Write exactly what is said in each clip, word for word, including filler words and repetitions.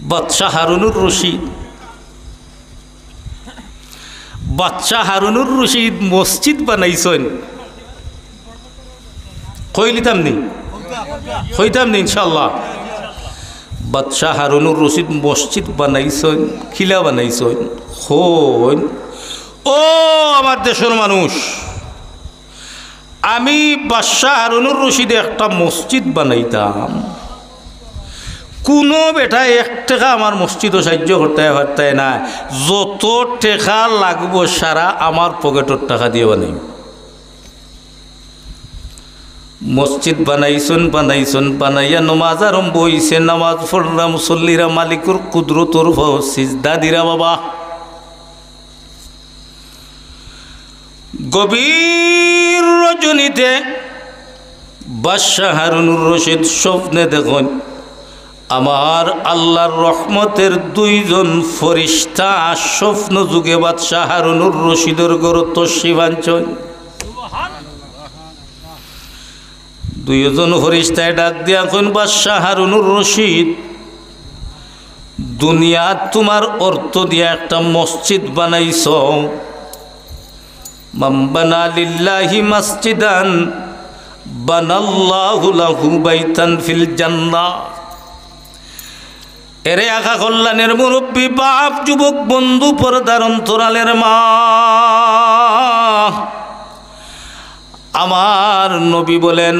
বাদশাহ হারুনুর রশিদ, বাদশাহ হারুনুর রশিদ মসজিদ বানাইছইন। কইলিতাম নি? কইতাম নি ইনশাআল্লাহ? বাদশাহ হারুনুর রশিদ মসজিদ বানাইছইন, কিলা বানাইছইন? কইন, ও আমার দেশর মানুষ, আমি বাদশাহ হারুনুর রশিদে একটা মসজিদ বানাইতাম। কুনু বেটায় এক টেকা আমার মসজিদো সাইয্য করতায় পারতায় নায়, যত টেকা লাগবো সারা আমার পকেটর টেকা দিয়া বানাইমু। মসজিদ বানাইছইন, বানাইছইন, বানাইয়া নমাজ আরম্ভ অইছে, নমাজ পড়রা মুসল্লিরা মালিকর কুদরতর পাও সিজদা দিরা বাবা। গভীর রজনীতে বাদশাহ হারুনুর রশিদ স্বপ্নে দেখইন, আমার আল্লাহর রহমতের দুইজন ফিরিস্তা স্বপ্ন যুগে বাদশাহ হারুনুর রশিদর ঘরো তশরিফ আনছইন। দুইজন ফিরিস্তায় ডাক দিয়া কইন, বাদশাহ হারুনুর রশিদ, দুনিয়াত তুমার অর্থ দিয়া একটা মসজিদ বানাইছো। মান বানা লিল্লাহি মাসজিদান বানাল্লাহু লাহু বাইতান ফিল জান্নাহ। এরে আকা কল্যাণের মুরব্বী, বাপ, যুবক, বন্ধু, পর্দার অন্তরালের মা, আমার নবী বলেন,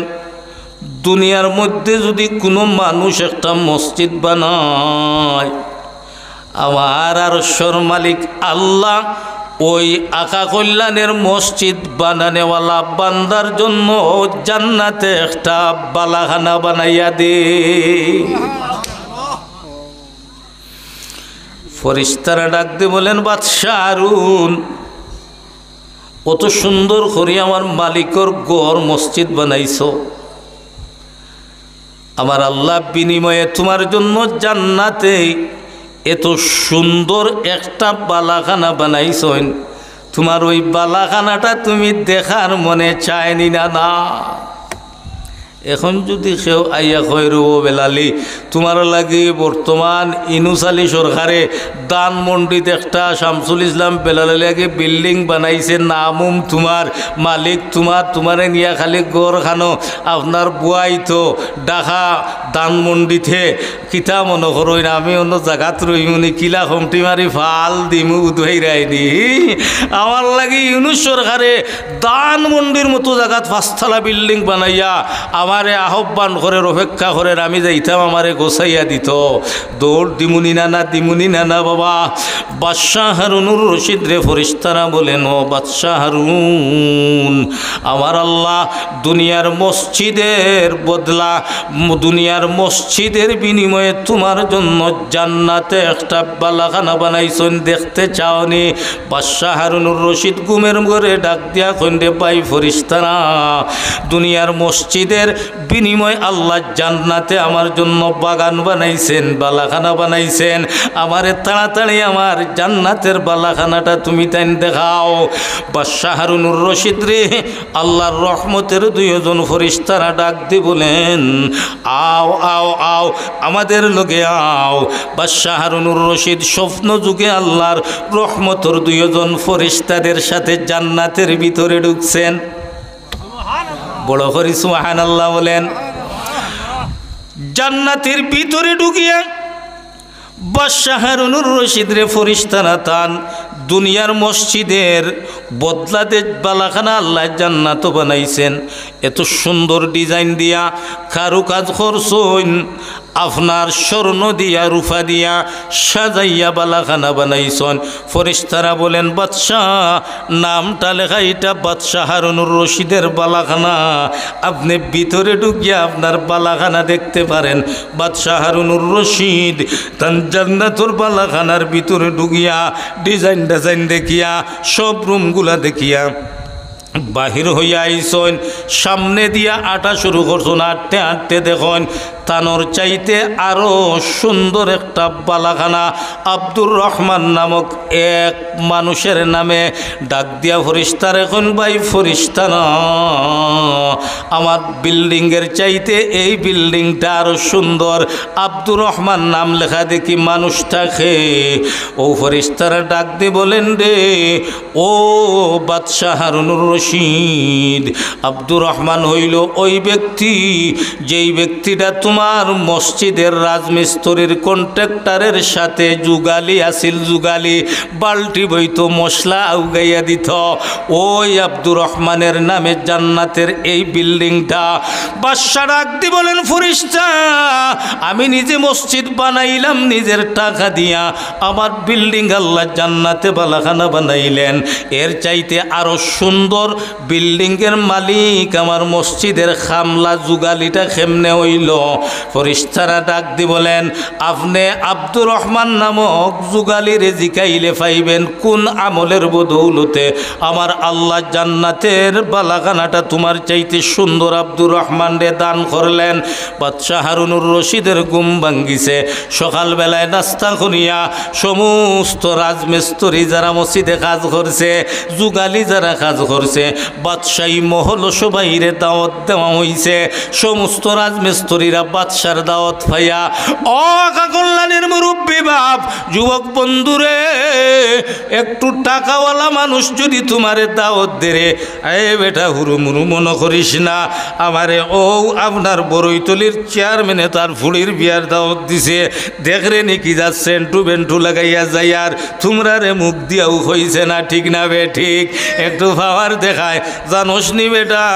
দুনিয়ার মধ্যে যদি কুনু মানুষ একটা মসজিদ বানায়, আমার আরশর মালিক আল্লাহ ওই আকা কল্যাণের মসজিদ বানানেওয়ালা বান্দার জন্য জান্নাতে একটা বালাখানা বানাইয়া দে। ফিরিস্তারা ডাক দি বলেন, বাদশাহ হারুন, অত সুন্দর করি আমার মালিকর ঘর মসজিদ বানাইছো, আমার আল্লাহ বিনিময়ে তুমার জন্য জান্নাতে এত সুন্দর একটা বালাখানা বানাইছইন, তুমার ওই বালাখানাটা তুমি দেখার মনে চায়নি না? না। এখন যদি কেউ আইয়া কয়, রে ও বেলালি, তুমার লাগি বর্তমান ইনুস আলী সরকারে ধানমন্ডিত একটা শামসুল ইসলাম বেলালির লাগি বিল্ডিং বানাইছে, নামউম তুমার, মালিক তুমার, তুমারে নিয়া খালি ঘর খানো আপনার বুয়াইতো ঢাকা ধানমন্ডিতে, কিতা মনো করইন আমি অন্য জাগাত রইমুনি, কিলা খমটি মারি ফাল দিমু উদুয়াইরায়নি। আমার লাগি ইউনুস সরকারে ধানমন্ডির মতো জাগাত পাঁচতলা বিল্ডিং বানাইয়া আমারে আহ্বান করের, অপেক্ষা করের, আমি যাইতাম, আমারে গোছাইয়া দিতো। দৌড় দিমুনি না, না দিমুনি না, না বাবা। বাদশাহ হারুনুর রশিদরে ফিরিস্তারা বলেন, ও বাদশাহ হারুন, আমার আল্লাহ দুনিয়ার মসজিদের বদলা, ম-, দুনিয়ার মসজিদের বিনিময়ে তুমার জন্য জান্নাতে একটা বালাখানা বানাইছইন, দেখতে চাওনি? বাদশাহ হারুনুর রশিদ ঘুমের ঘরে ডাক দিয়া কইন, রে ভাই ফিরিস্তারা, দুনিয়ার মসজিদের বিনিময়ে আল্লাহ জান্নাতে আমার জন্য বাগান বানাইছেন, বালাখানা বানাইছেন, আমারে তাড়াতাড়ি আমার জান্নাতের বালাখানাটা তুমি তাইন দেখাও। বাদশাহ হারুনুর রশিদরে আল্লাহর রহমতের দুইজন ফিরিস্তারা ডাক দি বলেন, আও, আও, আও, আমাদের লগে আও। বাদশাহ হারুনুর রশিদ স্বপ্ন যুগে আল্লাহর রহমতর দুইজন ফিরিস্তাদের সাথে জান্নাতের ভিতরে ঢুকছেন। বড় করি সুবহানাল্লাহ বলেন। জান্নাতের ভিতরে ঢুকিয়া বাদশাহ হারুনুর রশিদরে ফিরিস্তারা তান দুনিয়ার মসজিদের বদলাতে বালাখানা আল্লাহ জান্নাতও বানাইছেন। এত সুন্দর ডিজাইন দিয়া কারুকাজ করছইন, আপনার স্বর্ণ দিয়া, রূপা দিয়া সাজাইয়া বালাখানা বানাইছইন। ফিরিস্তারা বলেন, বাদশাহ, নামটা লেখা ইটা বাদশাহ হারুনুর রশিদের বালাখানা, আপনে ভিতরে ঢুকিয়া আপনার বালাখানা দেখতে পারেন। বাদশাহ হারুনুর রশিদ তান জান্নাতর বালাখানার ভিতরে ঢুকিয়া ডিজাইন ডিজাইন দেখিয়া, সব রুমগুলা দেখিয়া, বাহির হইয়া আইছইন, সামনে দিয়া আটা শুরু করছইন, আটতে আটতে দেখইন তানর চাইতে আরো সুন্দর একটা বালাখানা। আব্দুর রহমান নামক এক মানুষের নামে ডাক দিয়া ফিরিস্তারে কইন, "ভাই ফিরিস্তারা, আমার বিল্ডিংয়ের চাইতে এই বিল্ডিংটা আরো সুন্দর।" আব্দুর রহমান নাম লেখা দেখি মানুষ থাকে। ও ফিরিস্তারা ডাক দি বলেন, "রে, ও বাদশাহ হারুনুর রশিদ, আব্দুর রহমান হইল ওই ব্যক্তি, যেই ব্যক্তিটা তোমার মসজিদের রাজমিস্ত্রির কন্ট্রাক্টরের সাথে যুগালি আছিল, যুগালি, বালতি বইতো মশলা আউগাইয়া দিত, ওই আব্দুর রহমানের নামে জান্নাতের এই বিল্ডিংটা।" বাদশা ডাক দি বলেন, "ফিরিস্তা, আমি নিজে মসজিদ বানাইলাম নিজের টাকা দিয়া, আমার বিল্ডিং আল্লাহ জান্নাতে বালাখানা বানাইলেন, এর চাইতে আরো সুন্দর বিল্ডিংয়ের মালিক আমার মসজিদের কামলা যুগালিটা কেমনে হইল?" ফিরিস্তারা ডাক দি বলেন, "আপনে আব্দুর রহমান নামক যুগালিরে জিকাইলে পাইবেন, কোন আমলের বদৌলতে আমার আল্লাহ জান্নাতের বালাখানাটা তোমার চাইতে সুন্দর আব্দুর রহমানরে দান করলেন?" বাদশাহ হারুনুর রশিদের ঘুম ভাঙ্গিছে। সকালবেলায় নাস্তা করিয়া সমস্ত রাজমিস্ত্রি যারা মসজিদে কাজ করছে, যুগালি যারা কাজ করছে, বাদশাহী মহল সবাইরে দাওয়াত দেওয়া হইছে। সমস্ত রাজমিস্ত্রিরা বাদশার দাওয়াত পাইয়া, ও কাকল্লানির মুরব্বী বাপ, যুবক বন্ধুরে, একটু টাকাওয়ালা মানুষ যদি তোমারে দাওয়াত দেরে, এ বেটা, হুরুমুরু মনো করিস না। আমারে ও আপনার বড়ইতলির চেয়ারম্যানে তার ফুড়ির বিয়ার দাওয়াত দিছে। দেখরে নি কিজা সেন্টু বেন্টু লাগাইয়া যাইয়ার, তুমরারে মুখ দিয়াও কইছে না, ঠিক না বে ঠিক? একটু পাওয়ার দেখায়। জানোস নি বেটা,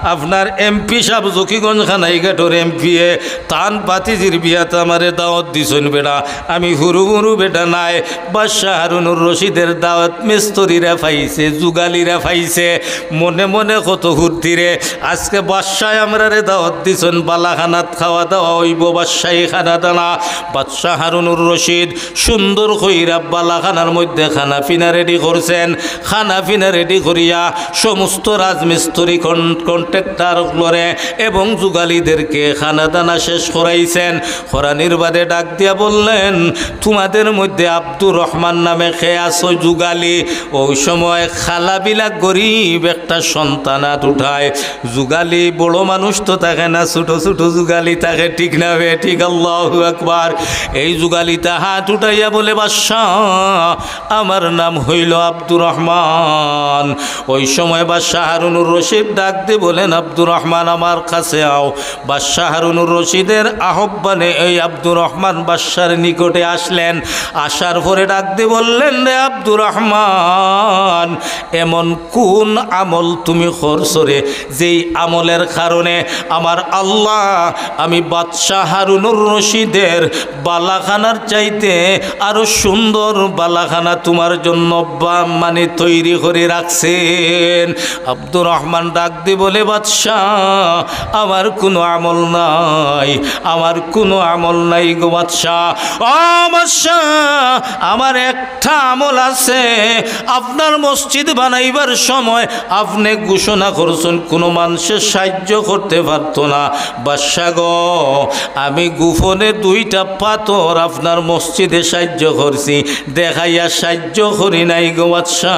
আপনার এমপি সাব জকিগঞ্জ কানাইঘাটর এমপিয়ে তান ভাতিজির বিয়াত আমারে দাওয়াত দিছইন বেটা। আমি হুরুমুরু বেটা নায়। বাদশাহ হারুনুর রশিদের দাওয়াত মিস্ত্রিরা পাইছে, যুগালিরা পাইছে, মনে মনে কত ফুর্তিরে। আজকে বাদশায় আমরারে দাওয়াত দিছইন, বালাখানাত খাওয়া দাওয়া অইবো, বাদশাহী খানা দানা। বাদশাহ হারুনুর রশিদ সুন্দর কইরা বালাখানার মধ্যে খানা পিনা রেডি করছেন। খানা পিনা রেডি করিয়া সমস্ত রাজমিস্ত্রি, কন-, কন্ট্রাক্টর অকলরে এবং যুগালিদেরকে খানা দানা শেষ করাইছেন। করানির বাদে ডাক দিয়া বললেন, "তোমাদের মধ্যে আব্দুর রহমান নামে কে আছো যুগালি?" ওই সময় খালাবিলা গরিব একটা সন্তান আত উঠায়। যুগালি বড় মানুষ তো থাকে না, ছোট ছোট যুগালি থাকে, ঠিক না বে ঠিক? আল্লাহু আকবার। এই যুগালিটা হাত উঠাইয়া বলে, "বাদশা, আমার নাম হইল আব্দুর রহমান।" ওই সময় বাদশাহ হারুনুর রশিদ ডাক দিয়ে বলেন, "আব্দুর রহমান, আমার কাছে আও।" বাদশাহ হারুনুর রশিদের আহ্বানে এই আব্দুর রহমান বাদশার নিকটে আসলেন। আসার পরে ডাক দিয়ে বললেন, "রে আব্দুর রহমান, এমন কোন আমল তুমি করছো রে, যেই আমলের কারণে আমার আল্লাহ আমি বাদশাহ হারুনুর রশিদের বালাখানার চাইতে আরো সুন্দর বালাখানা তোমার জন্য বা-, মানে তৈরি করে রাখছেন?" আব্দুর রহমান ডাক দি বলে, "বাদশা, আমার কোনো আমল নাই, আমার কোনো আমল নাই গো বাদশা। ও বাদশা, আমার একটা আমল আছে। আপনার মসজিদ বানাইবার সময় আপনি ঘোষণা করছেন কোনো মানুষের সাহায্য করতে পারতো না। বাদশা গো, আমি গোপনে দুইটা পাথর আপনার মসজিদে সাহায্য করছি, দেখাইয়া সাহায্য করি নাই গো বাদশা।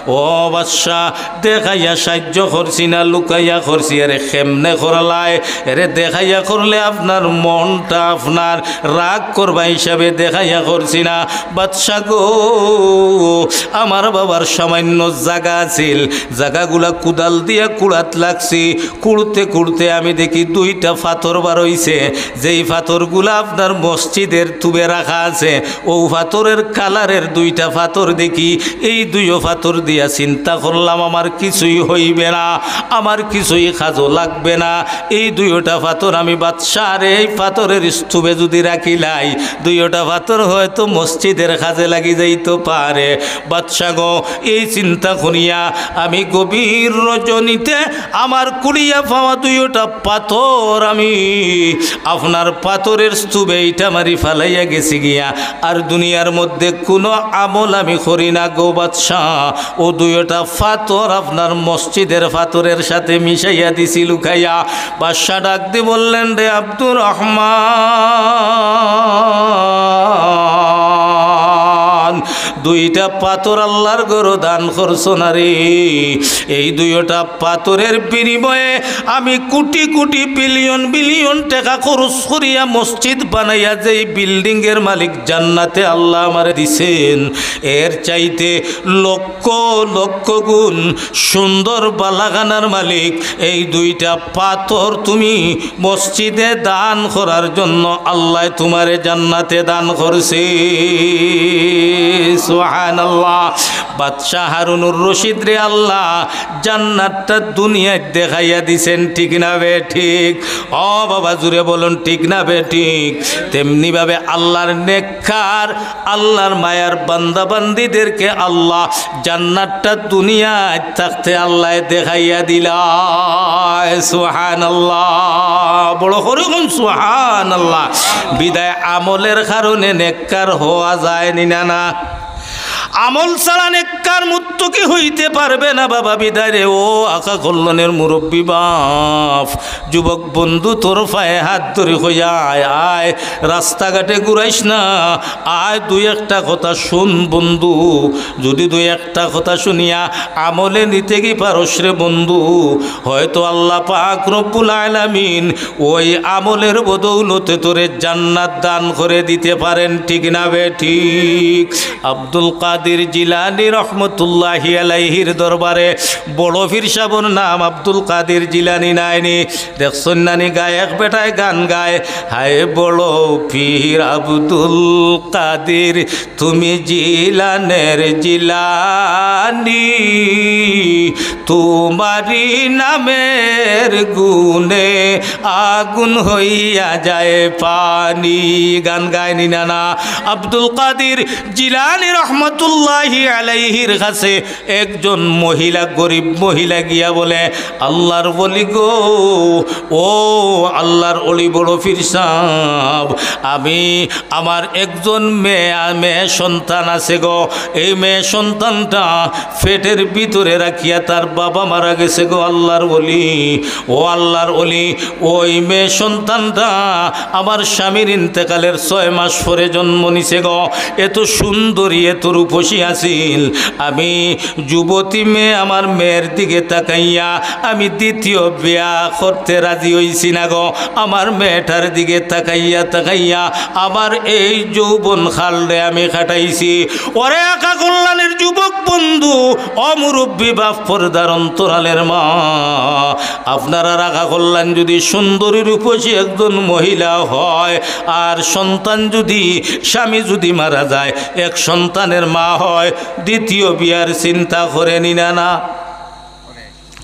ও বাদশা, দেখাইয়া সাহায্য করছি না, লুকাইয়া করছি।" "আরে কেমনে করলায়? এরে দেখাইয়া করলে আপনার মনটা আপনার রাগ করবা হিসাবে দেখাইয়া করছি না।" "বাদশা গো, আমার বাবার সামান্য জাগা আছিল, জাগাগুলা কুদাল দিয়া কুড়াত লাগছি, কুড়তে কুড়তে আমি দেখি দুইটা পাথর বার হইছে, যেই পাথরগুলা আপনার মসজিদের তুবে রাখা আছে, ও পাথরের কালারের দুইটা পাথর দেখি, এই দুইও পাথর দিয়া চিন্তা করলাম আমার কিছুই হইবে না, আমার কিছুই কাজও লাগবে না। এই দুইওটা পাথর আমি বাদশারে এই পাথরের স্তূপে যদি রাখিলাই, দুইওটা পাথর হয়তো মসজিদের কাজে লাগি যাইতো পারে। বাদশা গো, এই চিন্তা করিয়া আমি গভীর রজনীতে আমার কুড়িয়া পাওয়া দুইওটা পাথর আমি আপনার পাথরের স্তূপে ইটা মারি ফালাইয়া গেছি গিয়া। আর দুনিয়ার মধ্যে কোনো আমল আমি করি না গো বাদশা। ও দুইওটা পাথর পাথর আপনার মসজিদের পাথরের সাথে মিশাইয়া দিছি লুকাইয়া।" বাদশা ডাক দি বললেন, "রে আব্দুর রহমান, দুইটা পাথর আল্লাহর ঘরো দান করছো না রে? এই দুইটা পাথরের বিনিময়ে আমি কোটি কোটি বিলিয়ন বিলিয়ন টাকা খরচ করিয়া মসজিদ বানাইয়া যেই বিল্ডিংয়ের মালিক জান্নাতে আল্লাহ আমারে দিছেন, এর চাইতে লক্ষ লক্ষ গুণ সুন্দর বালাখানার মালিক এই দুইটা পাথর তুমি মসজিদে দান করার জন্য আল্লাহ তোমারে জান্নাতে দান করছে।" সুবহানাল্লাহ। বাদশাহ হারুনুর রশিদরে আল্লাহ জান্নাতটা দুনিয়াত দেখাইয়া দিছেন, ঠিক না বে ঠিক? ও বাবা, জুরে বলুন, ঠিক না বে ঠিক? তেমনিভাবে আল্লাহর নেককার, আল্লাহর মায়ার বান্দা বান্দিদেরকে আল্লাহ জান্নাতটা দুনিয়াত থাকতে আল্লাহ দেখাইয়া দিলা। সুবহানাল্লাহ, বড় করি কইন সুবহানাল্লাহ। বিদায় আমলের কারণে নেককার হওয়া যায় নি না, না? আমল ছাড়া নেককার মুত্তকি হইতে পারবে না বাবা। বিদায় রে, ও আকা কল্যাণের মুরব্বী বাপ, যুবক বন্ধু, তোর পায়ে হাত ধরি কইয়া আয়, আয়, রাস্তাঘাটে ঘুরাইস না, আয়, দুই একটা কথা শুন বন্ধু। যদি দুই একটা কথা শুনিয়া আমলে নিতে কি পারস রে বন্ধু, হয়তো আল্লাহ পাক রব্বুল আলামিন ওই আমলের বদৌলতে তোরে জান্নাত দান করে দিতে পারেন, ঠিক না বে ঠিক? আব্দুল কাদির জিলানী রহমতুল্লাহি আলাইহির দরবারে বড় পীর সাবর নাম আব্দুল কাদির জিলানী নায়নি। দেখছইন নানি গায়ক বেটায় গান গায়, "হায় বড় পীর আব্দুল কাদির, তুমি জিলানের জিলানি, তোমারি নামের গুণে আগুন হইয়া যায় পানি।" গান গায়নি না, না? আব্দুল কাদির জিলানী রহমতুল্লাহি আলাইহির কাছে একজন মহিলা, গরিব মহিলা গিয়া বলে, "আল্লাহর ওলি গো, ও আল্লাহর ওলি বড় পীর সাব, আমি, আমার একজন মেয়ে, মেয়ে সন্তান আছে গো, এই মেয়ে সন্তানটা পেটের ভিতরে রাখিয়া তার বাবা মারা গেছে গো আল্লাহর ওলি, ও আল্লাহর ওলি, ওই মেয়ে সন্তানটা আমার স্বামীর ইন্তেকালের ছয় মাস পরে জন্ম নিছে গো, এত সুন্দরী, এত রূপসী আছিল, আমি যুবতী মেয়ে, আমার মেয়ের দিকে তাকাইয়া আমি দ্বিতীয় বিয়া করতে রাজি হইছি না গো। আমার মেয়েটার দিকে তাকাইয়া তাকাইয়া আমার এই যৌবন কালরে আমি কাটাইছি।" ওরে আকা কল্যাণের যুবক বন্ধু, ও মুরব্বী বাপ, পর্দার অন্তরালের মা, আপনারার আকা কল্যাণ যদি সুন্দরী রূপসী একজন মহিলা হয়, আর সন্তান যদি, স্বামী যদি মারা যায়, এক সন্তানের মা হয়, দ্বিতীয় বিয়ার চিন্তা করেনি না, না?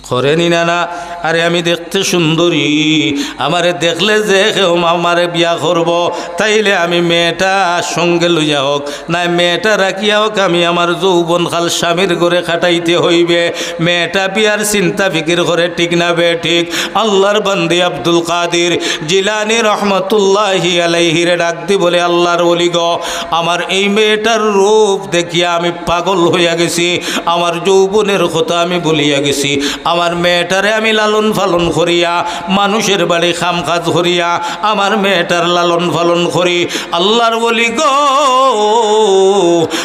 করেনি না, না? আরে, আমি দেখতে সুন্দরী, আমারে দেখলে যে কেউ আমারে বিয়া করব, তাইলে আমি মেয়েটা সঙ্গে লইয়া হোক, না মেয়েটা রাখিয়া হোক, আমি আমার যৌবন কাল স্বামীর ঘরে কাটাইতে হইবে। মেয়েটা বিয়ার চিন্তা ফিকির করে, ঠিক না বে ঠিক? আল্লাহর বান্দি আব্দুল কাদির জিলানী রহমতুল্লাহি আলাইহিরে ডাক দি বলে, "আল্লাহর ওলি গো, আমার এই মেয়েটার রূপ দেখিয়া আমি পাগল হইয়া গেছি, আমার যৌবনের কথা আমি ভুলিয়া গেছি। আমার মেয়েটারে আমি লালন পালন করিয়া, মানুষের বাড়ি কাম কাজ করিয়া আমার মেয়েটার লালন পালন করি। আল্লাহর ওলি গো,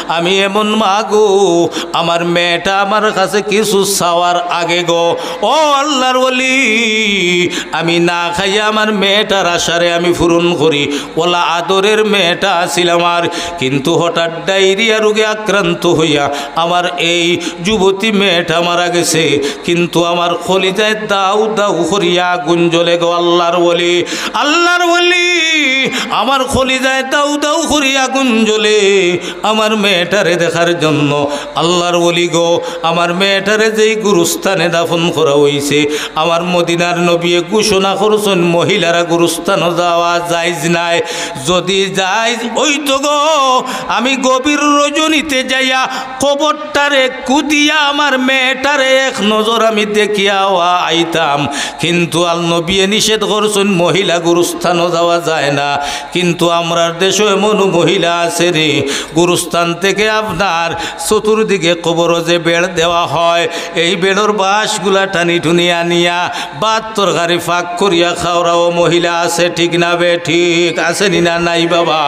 আমি এমন মা গো, আমার মেয়েটা আমার কাছে কিছু চাওয়ার আগে গো, ও আল্লাহর ওলি, আমি না খাইয়া আমার মেয়েটার আশারে আমি পূরণ করি।" ওলা আদরের মেয়েটা আছিল আমার, কিন্তু হঠাৎ ডায়রিয়া রোগে আক্রান্ত হইয়া আমার এই যুবতী মেয়েটা মারা গেছে, কিন্তু আমার কলিজায় দাউ দাউ করিয়া আগুন জ্বলে গো আল্লাহর ওলি, আল্লাহর ওলি, আমার কলিজায় দাউ দাউ করিয়া আগুন জ্বলে আমার মেয়েটারে দেখার জন্য। আল্লাহর ওলি গো, আমার মেয়েটারে যেই গুরুস্থানে দাফন করা হইছে, আমার মদিনার নবীয়ে ঘোষণা করছইন, মহিলারা গুরুস্থানো যাওয়া জায়েজ নাই। যদি জায়েজ হইতো গো, আমি গভীর রজনীতে যাইয়া কবরটারে কুদিয়া আমার মেয়েটারে এক নজর আমি দেখিয়া আইতাম, কিন্তু আল নবিয়ে নিষেধ করছইন, মহিলা গুরুস্থানো যাওয়া যায় না। কিন্তু আমরার দেশো এমনও মহিলা আছে রে, গুরুস্থান থেকে আপনার চতুর্দিকে কবরো যে বেড় দেওয়া হয়, এই বেড়র বাঁশগুলা টানি টুনি আনিয়া ভাত তরকারি ফাঁক করিয়া খাওরাও মহিলা আছে, ঠিক না বে ঠিক? আছে নি না নাই বাবা?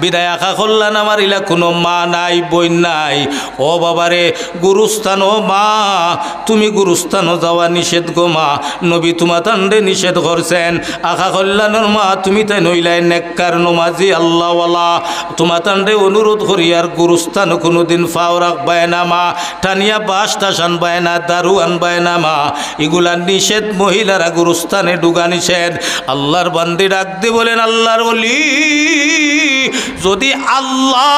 বিদায় আখা কল্যাণ আমার ইলা কোনো মা নাই, বইন নাই। ও বাবারে, গুরুস্থান, ও মা, তুমি গুরুস্থানো যাওয়া নিষেধ গো মা, নবী তুমাতানরে নিষেধ করছেন। আখা কল্যাণর মা, তুমি তাইন অইলায় নেককার নমাজি আল্লাহওয়ালা, তুমাতানরে অনুরোধ করি আর গুরুস্থানো কুনুদিন ফাও রাখবায় না মা, টানিয়া বাঁশ টাশ আনবায় না, দারু আনবায় না মা, ইগুলা নিষেধ, মহিলারা গুরুস্থানে ঢুকা নিষেধ। আল্লাহর বান্দি ডাক দি বলেন, আল্লাহর ওলি, যদি আল্লাহ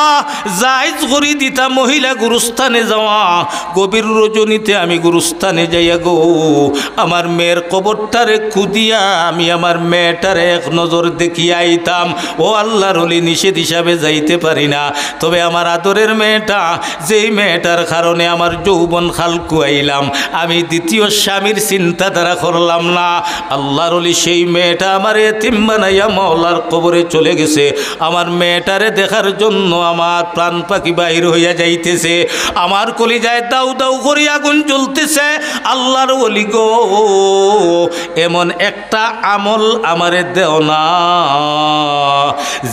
জায়েজ করি দিতা মহিলা গুরুস্থানে যাওয়া, গভীর রজনীতে আমি গুরুস্থানে যাইয়া গো, আমার মেয়ের কবরটারে খুদিয়া আমি আমার মেয়েটারে এক নজর দেখিয়া আইতাম। ও আল্লাহর ওলি, নিষেধ হিসাবে যাইতে পারি না, তবে আমার আদরের মেয়েটা, যেই মেয়েটার কারণে আমার যৌবন খাল খুয়াইলাম, আমি দ্বিতীয় স্বামীর চিন্তাধারা করলাম না। আল্লাহর ওলি সেই মেয়েটা আমার এতিম বানাইয়া মাওলার কবরে চলে গেছে। আমার মেয়েটারে দেখার জন্য আমার প্রাণ পাখি বাইর হইয়া যাইতেছে, আমার কলিজায় দাউ দাউ করি আগুন জ্বলতেছে। আল্লাহর ওলি গো, এমন একটা আমল আমারে দেও না,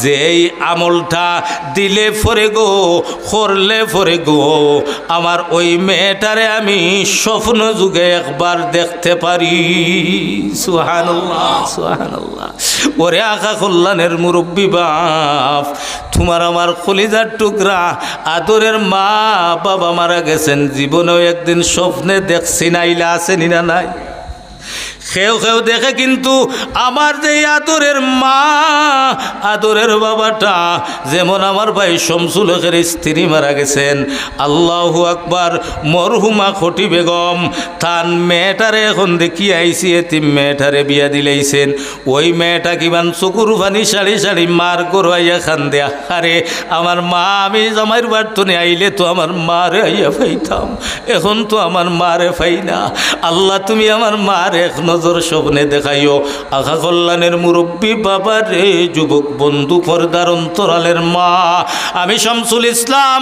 যে এই আমলটা দিলে পরে গো, করলে পরে গো, আমার ওই মেয়েটারে আমি স্বপ্ন যুগে একবার দেখতে পারি। সুবহানাল্লাহ, সুবহানাল্লাহ। ওরে আখা কল্যাণের মুরব্বী বাপ, তুমার আমার কলিজার টুকরা, আদরের মা বাবা মারা গেছেন, জীবনেও একদিন স্বপ্নে দেখছি না, ইলা আছে নি না নাই? কেউ কেউ দেখে, কিন্তু আমার যে আদরের মা, আদরের বাবাটা, যেমন আমার ভাই শমসুল হকের স্ত্রী মারা গেছেন, আল্লাহু আকবার, মরহুমা খটি বেগম, তান মেয়েটারে এখন দেখিয়া আইছি, এতিম মেয়েটারে বিয়া দিলাইছেন। ওই মেয়েটা কিমান চকুর পানি সারি সারি মার ঘরো আইয়া কান্দে, আরে আমার মা, আমি জামাইর বাড়ি থনে আইলে তো আমার মারে আইয়া পাইতাম, এখন তো আমার মারে পাই না। আল্লাহ, তুমি আমার মারে এক নজর স্বপ্নে দেখাইও। আখা কল্যাণের মুরব্বী বাবারে, যুবক বন্ধু, পর্দার অন্তরালের মা, আমি শামসুল ইসলাম,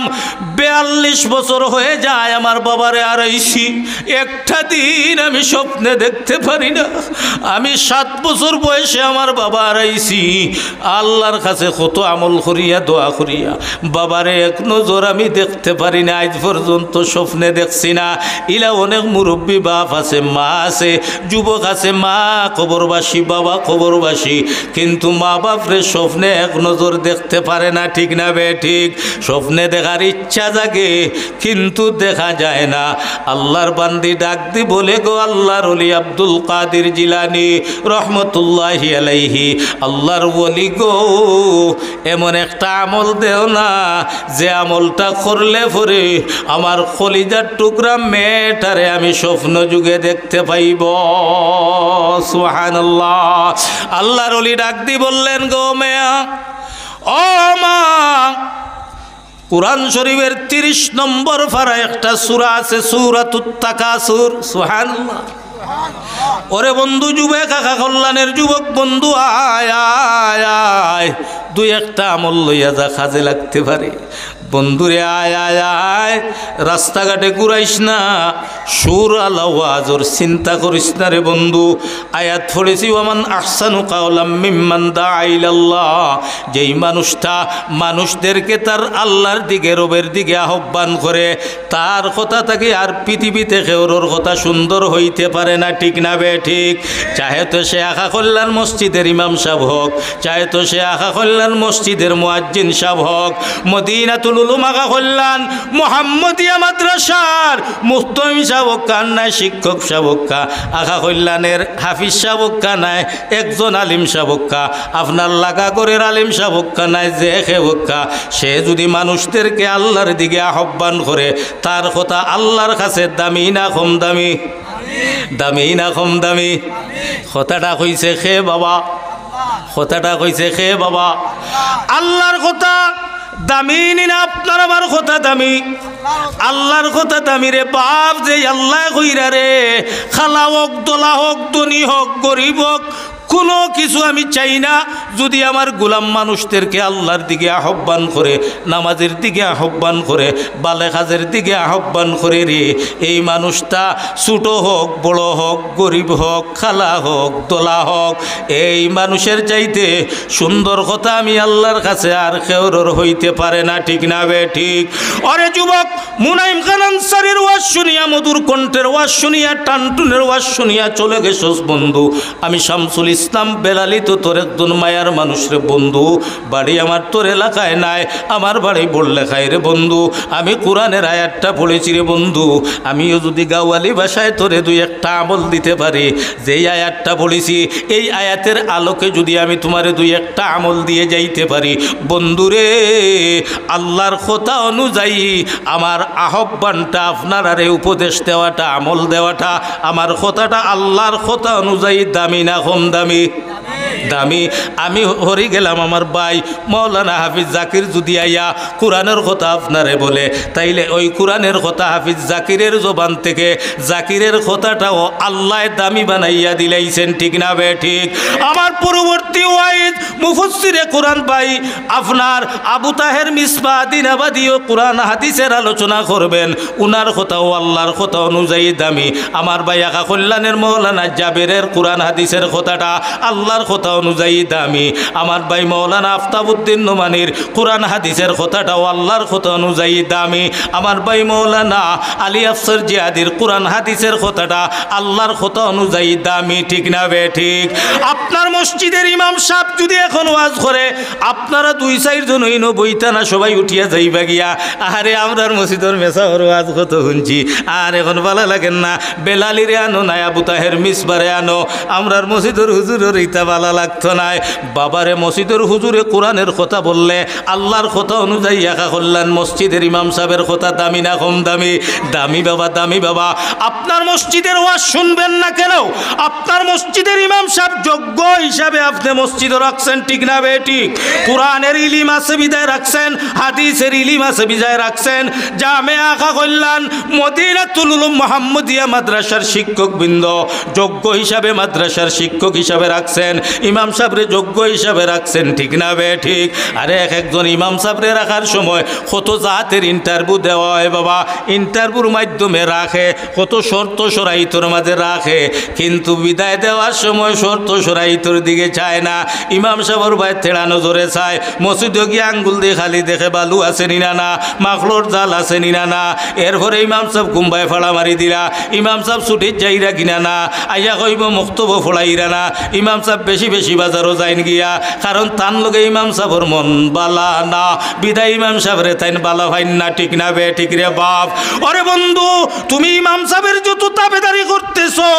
বিয়াল্লিশ বছর হয়ে যায় আমার বাবারে হারাইছি, একটা দিন আমি স্বপ্নে দেখতে পারি না। আমি সাত বছর বয়সে আমার বাবা হারাইছি, আল্লাহর কাছে কত আমল করিয়া, দোয়া করিয়া, বাবারে এক নজর আমি দেখতে পারি না, আজ পর্যন্ত স্বপ্নে দেখছি না। ইলা অনেক মুরব্বী বাপ আছে, মা আছে, যুবক আছে, মা কবরবাসী, বাবা কবরবাসী, কিন্তু মা বাপরে স্বপ্নে এক নজর দেখতে পারে না, ঠিক না বে ঠিক? স্বপ্নে দেখার ইচ্ছা জাগে, কিন্তু দেখা যায় না। আল্লাহর বান্দি ডাক দি বলে, গো আল্লাহর ওলি আব্দুল কাদির জিলানী রহমতুল্লাহি আলাইহি, আল্লাহর ওলি গো, এমন একটা আমল দেও না, যে আমলটা করলে পরে আমার কলিজার টুকরা মেয়েটারে আমি স্বপ্ন যুগে দেখতে পাইব। সুবহানাল্লাহ। আল্লাহর ওলি ডাক দি বললেন, গো মেয়া, ও মা, কোরআন শরীফের তিরিশ নম্বর পারা একটা সূরা আছে, সূরাতুত তাকাসুর। সুবহানাল্লাহ। ওরে বন্ধু, যুবক, আখা কল্যাণের যুবক বন্ধু, আয়, আয়, আয়, দুই একটা আমল লইয়া যা, কাজে লাগতে পারে। বন্ধুরে, আয়, আয়, আয়, রাস্তাঘাটে ঘুরাইস না, সুর আলা ওয়াজর চিন্তা করিস না রে বন্ধু। আয়াত পড়েছি, ওয়ামান আহসানু কাওলাম মিম্মান দাআ ইলাল্লাহ, যেই মানুষটা মানুষদেরকে তার আল্লাহর দিকে, রবের দিকে আহ্বান করে, তার কথা থাকি আর পৃথিবীতে কেউরর কথা সুন্দর হইতে পারে না, ঠিক না বে ঠিক? চাহে তো সে আখা কল্যাণ মসজিদের ইমাম সাব হোক, চাহে তো সে আখা কল্যাণ মসজিদের মুয়াজ্জিন সাব হোক, মদিনাতুল উলুম আখা কল্যাণ মোহাম্মদিয়া মাদ্রাসার মুহতামিম সাব হোক, আর নায় শিক্ষক সাব হোক, আখা কল্যাণের হাফিজ সাব হোক, নায় একজন আলিম সাব হোক, আপনার লাগা ঘরের আলিম সাব হোক, নায় যে কেউ হোক, সে যদি মানুষদেরকে আল্লাহর দিকে আহ্বান করে, তার কথা আল্লাহর কাছে দামি না কম দামি? দামি না কম দামি? কথাটা কইছে কে বাবা? কথাটা কইছে কে বাবা? আল্লাহর কথা দামি নি না আপনার আমার কথা দামি? আল্লার কথা দামি রে বাপ। যে আল্লায় কইরা রে, কালা হউক, ধলা হউক, ধনী হউক, গরিব হউক, কুনু কিছু আমি চাই না। যুদি আমার গুলাম মানুষদেরকে আল্লার দিকে আহ্বান করে, নামাজের দিকে আহ্বান করে, বালে কাজের দিকে আহ্বান করে রে, এই মানুষটা ছোট হউক, বড় হউক, গরিব হউক, কালা হউক, ধলা হউক, এই মানুষের চাইতে সুন্দর কথা আমি আল্লার কাছে আর কেউরর হইতে পারে না, ঠিক না বে ঠিক? ওরে যুবক, মুনাইম খান আনসারীর ওয়াজ শুনিয়া, মধুর কণ্ঠের ওয়াজ শুনিয়া, টানটুনের ওয়াজ শুনিয়া চলে গেছস বন্ধু। আমি শামসুল ইসলাম বেলালি তো তোর একজন মায়ার মানুষ রে বন্ধু। বাড়ি আমার তোর এলাকায় নাই, আমার বাড়ি বড়লেখায় রে বন্ধু। আমি কোরআনের আয়াতটা পড়েছি রে বন্ধু। আমিও যুদি গাওয়ালি ভাষায় তোরে দুই একটা আমল দিতে পারি, যেই আয়াতটা পড়েছি, এই আয়াতের আলোকে যুদি আমি তুমারে দুই একটা আমল দিয়ে যাইতে পারি, বন্ধুরে, আল্লার কথা অনুযায়ী আমার আহ্বানটা, আপনারারে উপদেশ দেওয়াটা, আমল দেওয়াটা, আমার কথাটা আল্লার কথা অনুযায়ী দামি না কম দামি? দামি। আমি হরি গেলাম আমার ভাই মৌলানা হাফিজ জাকির যুদি আইয়া কোরআনের কথা আপনারে বলে, তাইলে ওই কোরআনের কথা হাফিজ জাকিরের জবান থেকে, জাকিরের কথাটাও আল্লায় দামি বানাইয়া দিলাইছেন, ঠিক না বে ঠিক? আমার পরবর্তী ওয়াইজ মুফাসসিরে কোরআন ভাই আপনার আবু তাহের মিসবাহ দিনাবাদিও কোরআন হাদিসের আলোচনা করবেন। উনার কথাও আল্লার কথা অনুযায়ী দামি। আমার ভাই আকা কল্যাণের মৌলানা জাবেরের কোরআন হাদিসের কথাটা আল্লার কথা অনুযায়ী দামি। আমার ভাই মৌলানা আফতাবউদ্দিন নোমানির কোরআন হাদিসের কথাটাও আল্লার কথা অনুযায়ী দামি। আমার ভাই মৌলানা আলী আফসর জিহাদির কোরআন হাদিসের কথাটা আল্লার কথা অনুযায়ী দামি, ঠিক না বে ঠিক? আপনার মসজিদের ইমাম সাব যুদি এখন ওয়াজ করে, আপনারা দুই চাইরজন অইন বইতা না, সবাই উঠিয়া যাইবা গিয়া। আরে, আমরার মসজিদর মেসাবর ওয়াজ কত হুনছি, আর এখন বালা লাগের না। বেলালিরে আনো, নায় আবু তাহের মিসবারে আনো, আমরার মসজিদর হুজুরর ইতা বালা লাগতো নায়। বাবারে, মসজিদর হুজুরে কোরআনের কথা বললে, আল্লার কথা অনুযায়ী আকা কল্যাণ মসজিদের ইমাম সাবের কথা দামি না কম দামি? দামি বাবা, দামি বাবা। আপনার মসজিদের ওয়াজ শুনবেন না কেন? আপনার মসজিদের ইমাম সাব যোগ্য হিসাবে আপনে মসজিদো রাখছেন, ঠিক না বে ঠিক? কোরআনের ইলিম আছে বিধায় রাখছেন, হাদিসের ইলিম আছে বিধায় রাখছেন। জামে আকা কল্যাণ মদিনাতুল উলুম মোহাম্মদিয়া মাদ্রাসার শিক্ষকবৃন্দ যোগ্য হিসাবে মাদ্রাসার শিক্ষক হিসাবে রাখছেন, ইমাম সাবরে যোগ্য হিসাবে রাখছেন, ঠিক না বে ঠিক? আরে, এক একজন ইমাম সাবরে রাখার সময় কত জাতের interview দেওয়া হয় বাবা, interviewর মাধ্যমে রাখে, কত শর্ত শরাইতর মাঝে রাখে, কিন্তু বিদায় দেওয়ার সময় শর্ত শরাইতর দিকে চায় না। ইমাম সাবর বায় তেড়া নজরে চায়, মসজিদো গিয়া আঙ্গুল দি খালি দেখে বালু আছে নি না না, মাকড়র জাল আছে নি না না। এরপরে ইমাম সাব কুম্বায় ফাড়া মারি দিরা, ইমাম সাব ছুটিত যাইরা কিনা না, আইয়া কইবো মক্তবো ফড়াইরা না, ইমাম সাব বেশি বেশি বাজারো যাইন গিয়া, কারণ তান লগে ইমাম সাবর মন বালা না, বিদায় ইমাম সাবরে তাইন বালা পাইন না, ঠিক না বে ঠিক রে বাপ? ওরে বন্ধু, তুমি ইমাম সাবের যত তাবেদারি করতেছো,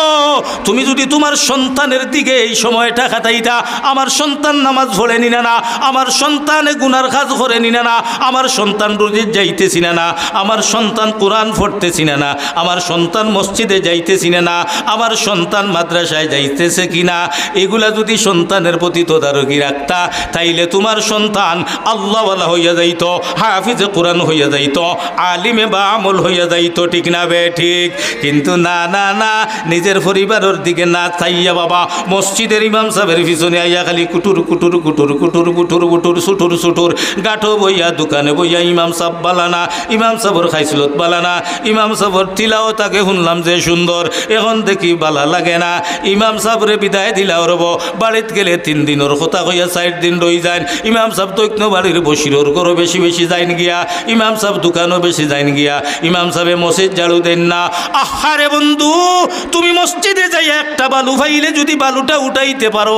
তুমি যুদি তুমার সন্তানের দিকে এই সময়টা খাটাইতা, আমার সন্তান নামাজ পড়ে নি না না, আমার সন্তানে গুনার কাজ করে নি না না, আমার সন্তান রুজিত যাইতেছি না না, আমার সন্তান কোরআন পড়তেছি না না, আমার সন্তান মসজিদে যাইতেছি না না, আমার সন্তান মাদ্রাসায় যাইতেছে কি না, এগুলা যুদি সন্তানের প্রতি তদারকি রাখতা, তাইলে তুমার সন্তান আল্লাহওয়ালা হইয়া যাইতো, হাফিজে কোরআন হইয়া যাইতো, আলিমে বা আমল হইয়া যাইতো, ঠিক না বে ঠিক? কিন্তু না, না, না, নিজের পরিবারর দিকে না চাইয়া বাবা, মসজিদের ইমাম সাবের পিছনে আইয়া খালি কুটুর, কুটুর, কুটুর, কুটুর, কুটুর, কুটুর, সুটুর, সুটুর, গাটো বইয়া, দোকানে বইয়া, ইমাম সাব বালা না, ইমাম সাবর খাইসলত বালা না, ইমাম সাবর তিলাওয়াত আগে হুনলাম যে সুন্দর, এখন দেখি বালা লাগে না। ইমাম সাবরে বিদায় দিলা অরবো, বাড়িত গেলে তিন দিনর কথা কইয়া চাইর দিন রই যাইন। ইমাম সাব দৈন্য বাড়ির বসিরর ঘরো বেশি বেশি যাইন গিয়া, ইমাম সাব দোকানো বেশি যাইন গিয়া, ইমাম সাবে মসজিদ ঝাড়ু দেন না। আহারে বন্ধু, তুমি মসজিদে যাইয়া একটা বালু পাইলে যুদি বালুটা উঠাইতে পারো,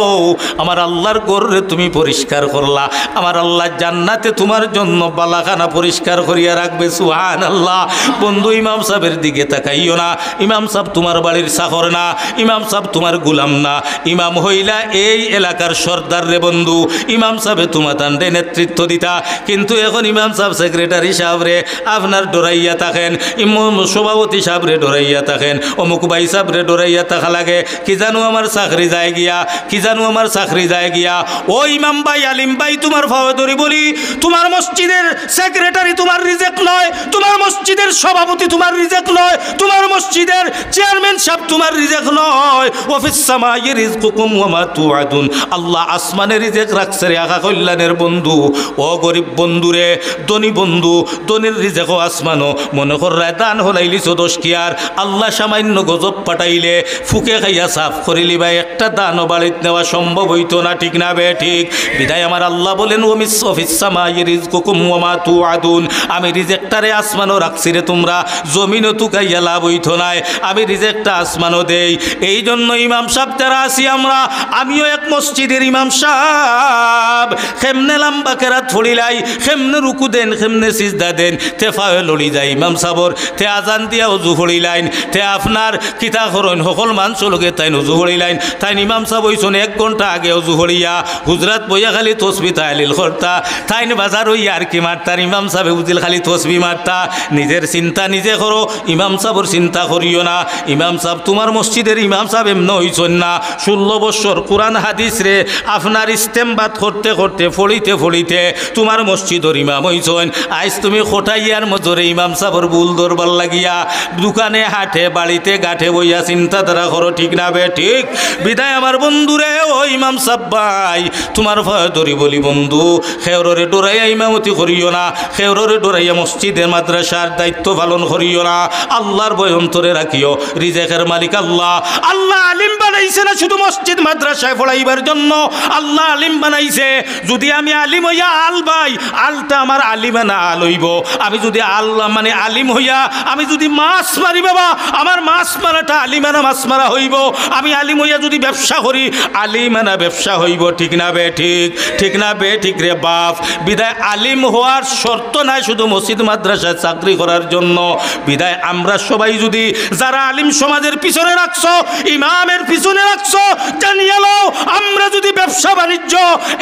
আমার আল্লার ঘররে তুমি পরিষ্কার করলা, আমার আল্লাহ জান্নাতে তুমার জন্য বালাখানা পরিষ্কার করিয়া রাখবে। সুবহানাল্লাহ। বন্ধু, ইমাম সাবের দিকে তাকাইও না। ইমাম সাব তুমার বাড়ির চাকর না, ইমাম সাব তুমার গুলাম না। ইমাম হইলা এই এলাকার সর্দার রে বন্ধু, ইমাম সাবে তুমাতানরে নেতৃত্ব দিতা, কিন্তু এখন ইমাম সাব সেক্রেটারি সাবরে আপনার ডরাইয়া থাকেন, ইমাম সভাপতি সাবরে ডরাইয়া থাকেন, অমুক ভাই সাবরে ডরাইয়া থাকা লাগে, কি জানো আমার চাকরি যায় গিয়া, কি জানো আমার চাকরি যায় গিয়া। ও ইমাম ভাই, আলিম ভাই, তুমার পাও ধরি বলি, তুমার মসজিদের সেক্রেটারি তুমার রিজেক নয়, তুমার মসজিদের সভাপতি তুমার রিজেক নয়, তুমার মসজিদের চেয়ারম্যান সাব তুমার রিজেক নয়। ওয়া ফিস সামাই রিজকুকুম ওয়া মা তুআদুন। আল্লাহ আসমানে রিজেক রাখছে রে আখা কল্যাণের বন্ধু। ও গরিব বন্ধু রে, ধনী বন্ধু, ধনীর রিজেকও আসমানো। মনে কররায় ধান হলাইলিছো দশ কিয়ার, আল্লাহ সামান্য গজব পাঠাইলে ফুকে খাইয়া সাফ করিলিবা, একটা ধানও বাড়িত নেওয়া সম্ভব অইতো না, ঠিক না বে ঠিক? বিদায় আমার আল্লাহ বলেন, "ওয়া মিস-, ওয়া ফিস সামাই রিজকুকুম ওয়া মা তুআদুন।" আমি রিজেকটারে আসমানো রাখছি রে তুমরা, জমিনো তুকাইয়া লাভ অইতো নায়, আমি রিজেকটা আসমানো দেই। এই জন্য ইমাম সাব যারা আছি আমরা, আমিও এক মসজিদের ইমাম সাব, কেমনে লাম্বা কেরাত ফড়িলাই, কেমনে রুকু দেন, কেমনে সিজদা দেন, তে ফাওয়ে লড়ি যায় ইমাম সাবর, তে আজান দিয়া অজু ফড়িলাইন, তে আপনার কিতা করইন, হকল মানষর লগে তাইন অজু ফড়িলাইন, তাইন ইমাম সাব অইছইন এক ঘন্টা আগে অজু ফড়িয়া, হুজরাত বইয়া খালি তসবি তাহলিল করতা, তাইন বাজার অইয়া আর কি মারতার, ইমাম সাবে বুঝিল খালি তসবি মারতা, নিজের চিন্তা নিজে করো, ইমাম সাবর চিন্তা করিও না। ইমাম সাব, তুমার মসজিদের ইমাম সাব এমনে অইছইন না, ষোলো বছর কোরআন হাদিস রে আপনার ইস্তেমবাদ করতে করতে, ফড়িতে ফড়িতে তুমার মসজিদর ইমাম অইছইন। আইজ তুমি কটাইয়ার মজরে ইমাম সাবর ভুল ধরবার লাগিয়া দোকানে হাটে বাড়িতে ঘাটে বইয়া চিন্তাধারা করো, ঠিক না বে ঠিক? বিদায় আমার বন্ধুরে, ও ইমাম সাব ভাই, তুমার পাও ধরি বলি বন্ধু, কেউররে ডরাইয়া ইমামতি করিও না, কেউররে ডরাইয়া মসজিদে মাদ্রাসার দায়িত্ব পালন করিও না। আল্লাহর ভয় অন্তরে রাখিও, রিজেকের মালিক আল্লাহ। আল্লাহ আলিম বানাইছে না শুধু মসজিদ মাদ্রাসায় পড়াইবার জন্য, আল্লাহ আলিম বানাইছে। যদি আমি আলিম অইয়া আল বাই, আলটা আমার আলিমানা আল অইবো। আমি যদি আল, মানে আলিম অইয়া আমি যদি মাছ মারি বাবা, আমার মাছ মারাটা আলিমানা মাছ মারা অইবো। আমি আলিম অইয়া যদি ব্যবসা করি, আলিমানা ব্যবসা অইবো। ঠিক না বে ঠিক? ঠিক না বে ঠিক রে বাপ? বিদায় আলিম হওয়ার শর্ত নাই শুধু মসজিদ মাদ্রাসায় চাকরি করার জন্য। বিদায় আমরা সবাই যদি, যারা আলিম সমাজের পিছনে রাখছো, ইমামের পিছনে রাখছো, জানিয়া লও, আমরা যদি ব্যবসা বাণিজ্য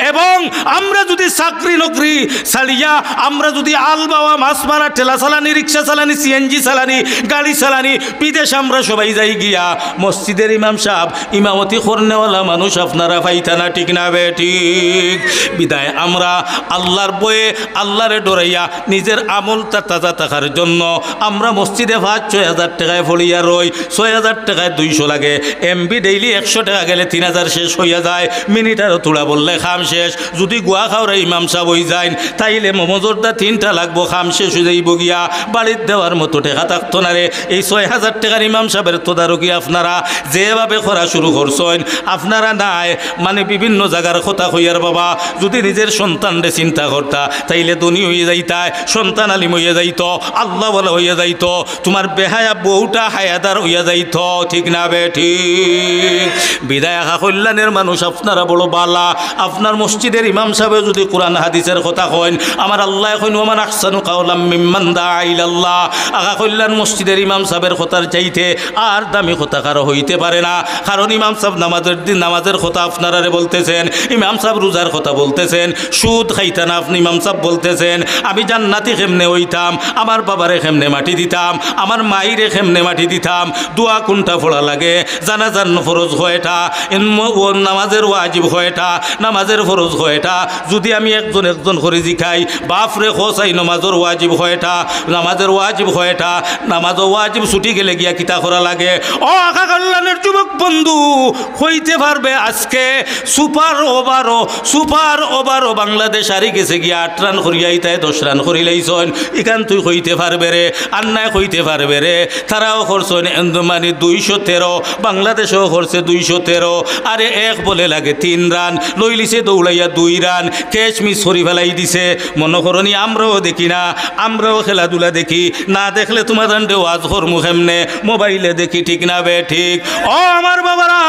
এবং আমরা যদি চাকরি নকরি ছাড়িয়া আমরা যদি আল বাওয়া, মাছ মারা, ঠেলা চালানি, রিক্সা চালানি, সিএনজি চালানি, গাড়ি চালানি, বিদেশ আমরা সবাই যাই গিয়া, মসজিদের ইমাম সাব, ইমামতি করনেওয়ালা মানুষ আপনারা পাইতা না, ঠিক না বে ঠিক? বিদায় আমরা আল্লাহর ভয়ে, আল্লাহরে ডরাইয়া নিজের আমলটা তাজা থাকার জন্য আমরা মসজিদে পাঁচ ছয় হাজার টেকায় পড়িয়া রই, ছয় হাজার টেকায় দুইশো লাগে, এমবি ডেইলি একশো টেকা গেলে তিন হাজার শেষ অইয়া যায়, মিনিট আরো থুড়া বললে কাম শেষ। যদি গুয়া খাওরা ইমাম সাব অইযাইন, তাইলে মমজরদা তিনটা লাগবো, কাম শেষ অইযাইবো গিয়া, বাড়িত দেওয়ার মতো টেকা থাকতো না রে। এই ছয় হাজার টেকার ইমাম সাবের তদারকি আপনারা যেভাবে করা শুরু করছইন, আপনারা নায়, মানে, বিভিন্ন জাগার কথা কইয়ার বাবা, যদি নিজের সন্তানরে চিন্তা করতা, তাইলে ধনী অইয়া যাইতায়, সন্তান আলিম অইয়া যাইতো, আল্লাহওয়ালা অইয়া যাইতো, তুমার বেহায়া বউটা হায়াদার অইয়া যাইতো, ঠিক না বে ঠিক? বিদায় আখা কল্যাণের মানুষ আপনারা বড় বালা, আপনার মসজিদের ইমাম সাবে যদি কোরআন হাদিসের কথা কইন, আমার আল্লায় কইন, "ওমান আহসানু কাওলাম মিম্মান দাআ ইলাল্লাহ।" আখা কল্যাণ মসজিদের ইমাম সাবের কথার চাইতে আর দামি কথা কারো অইতে পারে না। কারণ ইমাম সাব নামাজের দিন নামাজের কথা আপনারারে বলতেছেন, ইমাম সাব রোজার কথা বলতেছেন, সুদ খাইতা না আপনি ইমাম সাব বলতেছেন, আমি জান্নাতি কেমনে অইতাম, আমার বাবারে কেমনে মাটি দিতাম, আমার মাইরে কেমনে মাটি দিতাম, দোয়া কোনটা পড়া লাগে, জানাজার ফরজ কয়টা, এন ম-, ও নামাজের ওয়াজিব কয়টা, নামাজের ফরজ কয়টা, যদি আমি একজন একজন করি জিকাই, বাপরে কও চাই নামাজর ওয়াজিব কয়টা, নামাজের ওয়াজিব কয়টা, নামাজর ওয়াজিব ছুটি গেলে গিয়া কিতা করা লাগে? ও আখা কল্যাণের যুবক বন্ধু, কইতে পারবে আজকে সুপার ওভারও, সুপার ওভারও বাংলাদেশ হারি গেছে গিয়া আট রান করিয়া ইতায় দশ রান করিলাইছইন, ইখান তুই কইতে পারবে রে, আর নায় কইতে পারবে রে। তারাও করছইন এন্দু মানে দুইশো তেরো, বাংলাদেশও করছে দুইশো তেরো। আরে এক বলে লাগে তিন রান, লইলিছে দৌড়াইয়া দুই রান, ক্যাচ মিস করি ফেলাই দিছে। মনো করনি আমরাও দেখি না, আমরাও খেলাধুলা দেখি না, দেখলে তুমার দান্ডে ওয়াজ করমু কেমনে, মোবাইলে দেখি, ঠিক না বে ঠিক? ও আমার বাবারা,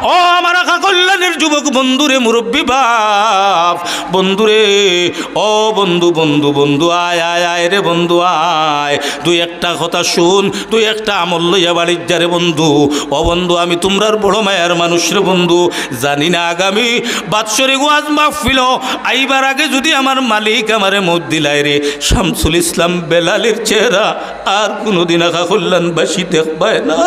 ও আমার আখা কল্যাণের যুবক বন্ধুরে, মুরব্বী বাপ, বন্ধুরে, ও বন্ধু, বন্ধু, বন্ধু, আয়, আয়, আয় রে বন্ধু, আয়। দুই একটা কথা শুন, দুই একটা আমল লইয়া বাড়িত যা রে বন্ধু। ও বন্ধু, আমি তুমরার বড় মায়ার মানুষ রে বন্ধু। জানি না আগামী বাৎসরিক ওয়াজ মাহফিলো আইবার আগে যদি আমার মালিক আমারে মউত দিলায় রে, শামসুল ইসলাম বেলালির চেহারা আর কুনুদিন আখা কল্যাণবাসী দেখবায় না।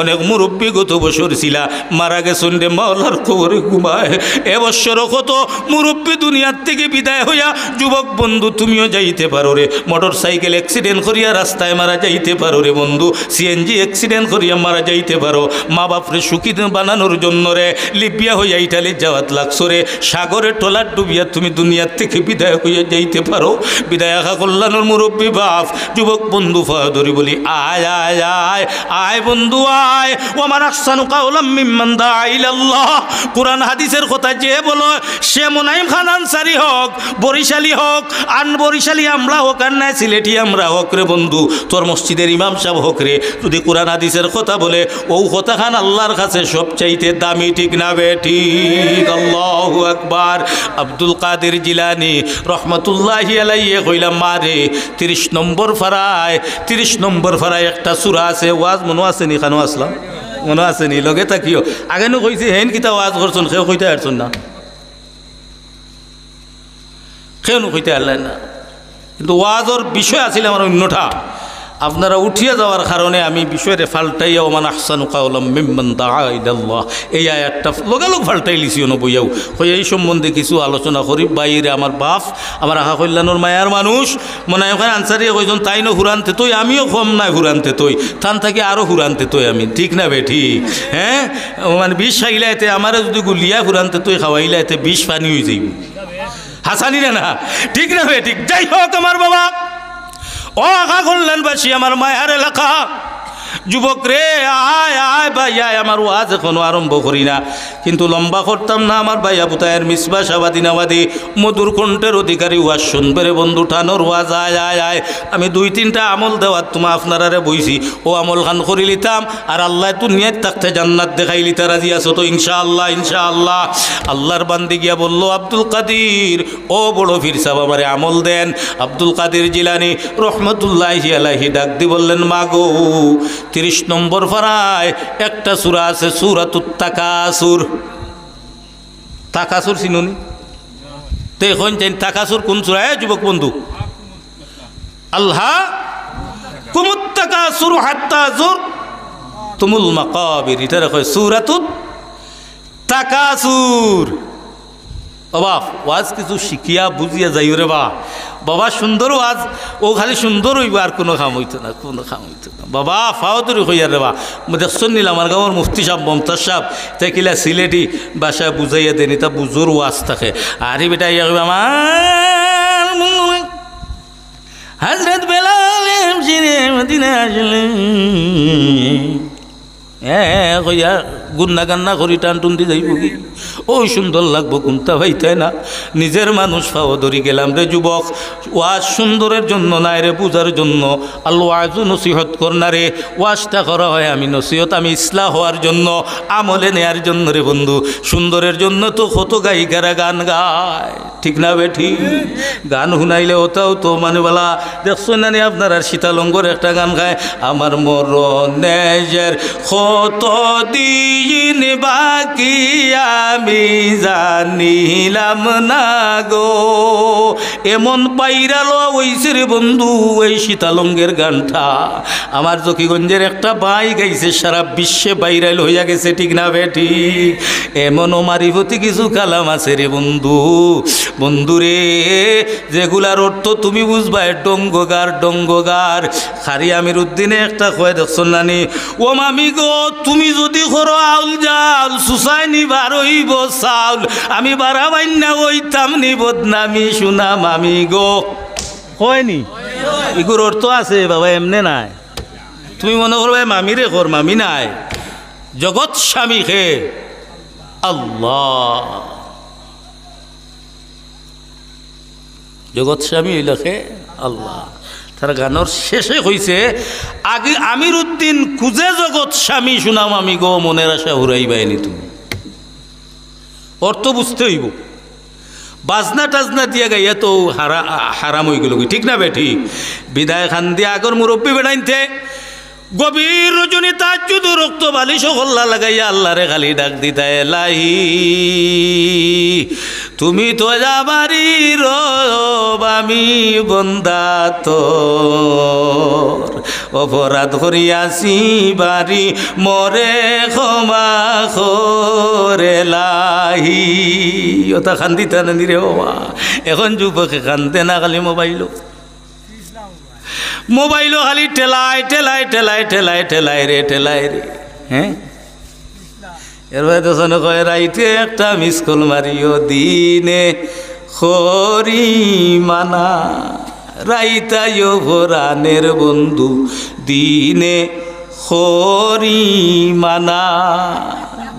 অনেক মুরব্বি গত বছর ছিলা, মারা গেছইন রে, মাওলার কবরে ঘুমায়। এ বছরও কত মুরব্বি দুনিয়ার থাকি বিদায় হইয়া, যুবক বন্ধু, তুমিও যাইতে পারো রে। মোটরসাইকেল accident করিয়া রাস্তায় মারা যাইতে পারো রে বন্ধু, CNG accident করিয়া মারা যাইতে পারো। মা বাপরে সুখী বানানোর জন্য রে, লিবিয়া হইয়া ইটালি যাওয়াত লাগছো রে, সাগরে ট্রলার ডুবিয়া তুমি দুনিয়ার থাকি বিদায় হইয়া যাইতে পারো। বিদায় আখা কল্যাণর মুরব্বি বাপ, যুবক বন্ধু, পাও ধরি বলি, আয়, আয়, আয়, আয় বন্ধু, আয়। ওয়া মান আহসানু কাওলাম মিম্মান দাআ ইলাল্লাহ। কোরআন হাদিসের কথা যে বলো, সে মুনাইম খান আনসারি হউক, বরিশালি হউক, আন বরিশালি আমলা হউক, আর নায় সিলেটি আমলা হউক রে বন্ধু, তোর মসজিদের ইমাম সাব হউক রে, যদি কোরআন হাদিসের কথা বলে, অউ কথাখান আল্লার কাছে সবচাইতে দামি, ঠিক না বেঠিক? আল্লাহু আকবার। আব্দুল কাদির জিলানী রহমতুল্লাহি আলাইহি কইলা, মারে, তিরিশ নম্বর ফারায়, তিরিশ নম্বর ফারায় একটা সূরা আছে, ওয়াজ মনো আছে নি? কানো আছলাম, মনো আছে নি? লগে থাকিও। আগে নু কইছি, হেইন কিতা ওয়াজ করছইন, কেউ কইতা পারছইন না। কেউ নু কইতা পারলা না। কিন্তু ওয়াজর বিষয় আছিল আমার অন্যটা। আপনারা উঠিয়া যাওয়ার কারণে আমি বিষয়রে পাল্টাইয়া, ওয়া মান আহসানু কাওলাম মিম্মান দাআ ইলাল্লাহ, এই আয়াতটা লগালগ পাল্টাইলিছি অনো বইয়াউ। কইয়া এই সম্বন্ধে কিছু আলোচনা করি। ভাইরে আমার বাপ, আমার আখা কল্যাণর মায়ার মানুষ, মুনাইম খান আনসারিয়ে কইছইন, তাইনও হুরান্তে তৈ, আমিও কম নায় হুরান্তে তৈ, তান থাকি আরো হুরান্তে তৈ আমি, ঠিক না বেঠিক? হ্যাঁ, মানে বিষ খাইলাইতে, আমারে যদি গুলিয়া হুরান্তে তৈ খাওয়াইলাইতে বিষ পানি অইযাইবো। হাছা নি না? ঠিক না বেঠিক? যাই হউক আমার বাবা, ও আখা কল্যাণবাসী, আমার মায়ার এলাকা, যুবক রে, আয়, আয় ভাই, আয়, আমার ওয়াজ এখনো আরম্ভ করি না। কিন্তু লম্বা করতাম না, আমার ভাইয়া বুতায়ের মিসবা শাবাদি নাবাদি মধুর কণ্ঠের অধিকারী ওয়াজ শুনবে রে বন্ধু, টানোর ওয়াজ, আয়, আয়, আয়। আমি দুই তিনটা আমল দেওয়ার তুমা আপনারারে বইছি, অউ আমলখান করিলিতাম, আর আল্লায় দুনিয়াত থাকতে জান্নাত দেখাইলিতা। রাজি আছো তো? ইনশাআল্লাহ, ইনশাআল্লাহ। আল্লার বান্দি গিয়া বললো, আব্দুল কাদির, ও বড় পীর সাব, আমারে আমল দেন। আব্দুল কাদির জিলানী রহমতুল্লাহি আলাইহি ডাক দি বললেন, মাগো, তিরিশ নম্বর ফারায় একটা সূরা আছে, সূরাতুত তাকাসুর। তাকাসুর চিনো নি? তে কইন চাইন, তাকাসুর কুন সূরা? এ যুবক বন্ধু, আলহাকুমুত তাকাসুরু হাত্তা যুরতুমুল মাকাবির, ইটারে কয় সূরাতুত তাকাসুর। ও বাপ, ওয়াজ কিছু শিখিয়া বুঝিয়া যাইও রে বা। বাবা, সুন্দর ওয়াজ, অউ খালি সুন্দর অইবো, আর কুনু কাম অইতো না, কুনু কাম অইতো না। বাবা, পাও ধরি কইয়ার রে বা, দেখছইন নি আমার গাঁওর মুফতি সাব, মমতাজ সাব, তে কিলা সিলেটি ভাষায় বুঝাইয়া দেইন, ইতা বুঝোর ওয়াজ থাকে। আরে বেটা, ইয়া কইবা, আমার হযরত বেলাল হিবশিরে মদিনা আসলে, এ কইয়া গুন্না গান্না করি টান টুন দি যাইবো কি? অউ সুন্দর লাগবো, কুন্তা পাইতায় না। নিজের মানুষ পাও ধরি গেলাম রে যুবক, ওয়াজ সুন্দরের জন্য নায় রে, বুঝার জন্য। আল ওয়াজু নসিহত কর না রে, ওয়াজটা করা হয় আমি নসিহত, আমি ইসলাহ হওয়ার জন্য, আমলে নেয়ার জন্য রে বন্ধু। সুন্দরের জন্য তো কত গায়িকারা গান গায়, ঠিক না বেঠিক? গান হুনাইলে অতাও তো মানে বালা। দেখছইন না নি আপনারার শীতালঙ্গর একটা গান গায়, আমার মরণের কত দিন বাকি আমি জানিলাম না গো। এমন viral অইছে রে বন্ধু এই শীতালঙ্গের গানটা। আমার জকিগঞ্জের একটা ভাই গাইছে, সারা বিশ্বে viral হইয়া গেছে, ঠিক না বেঠিক? এমনও মারিফতি কিছু কালাম আছে রে বন্ধু, বন্ধু রে, যেগুলার অর্থ তুমি বুঝবায়, ডঙ্গগার, ডঙ্গগার। কারি আমির উদ্দিনে একটা কয়, দেখছইন না নি? ও মামি গো, তুমি যদি করো আউল জাউল, সুসাইনি বার অইবো চাউল, আমি বারা বাইন্না অইতাম নি বদনামি, সোনা মামি গো। কয় নি? ইগুর অর্থ আছে বাবা, এমনে নায়। তুমি মনো করবায় মামিরে কর, মামি নায়। জগৎ স্বামী কে? আল্লাহ। জগৎ স্বামী অইলা কে? আল্লাহ। তারা গানর শেষে কইছে, আগে আমির উদ্দিন খুঁজে জগৎ স্বামী, সোনা মামি গো, মনের আশা ফুরাইবায় নি তুমি। অর্থ বুঝতে অইবো। বাজনা টাজনা দিয়া গাইয়া তো হারা-, হারাম অইগেলো গি, ঠিক না বেঠিক? বিদায় খান দিয়া আগর মুরব্বি বেটাইন্তে গভীর রজনী তাহাজ্জুদো রক্ত বালিশো কল্লা লাগাইয়া আল্লারে খালি ডাক দিতা, এলাহি, তুমি তো আমারই রব, আমি বন্দা তোর, অপরাধ করিয়াছি বারি, মরে ক্ষমা কর এলাহি। অতা কান্দিতা নানি রে বাবা? এখন যুবকে কান্দে না, খালি মোবাইলো। মোবাইলো খালি ঠেলায়, ঠেলায়, ঠেলায়, ঠেলায়, ঠেলায় রে, ঠেলায় রে। হ্যাঁ? এরবাদে দেখছনি কয়, রাইতে একটা miss call মারিও, দিনে করি মানা। রাইত আইও পরাণের বন্ধু, দিনে করি মানা।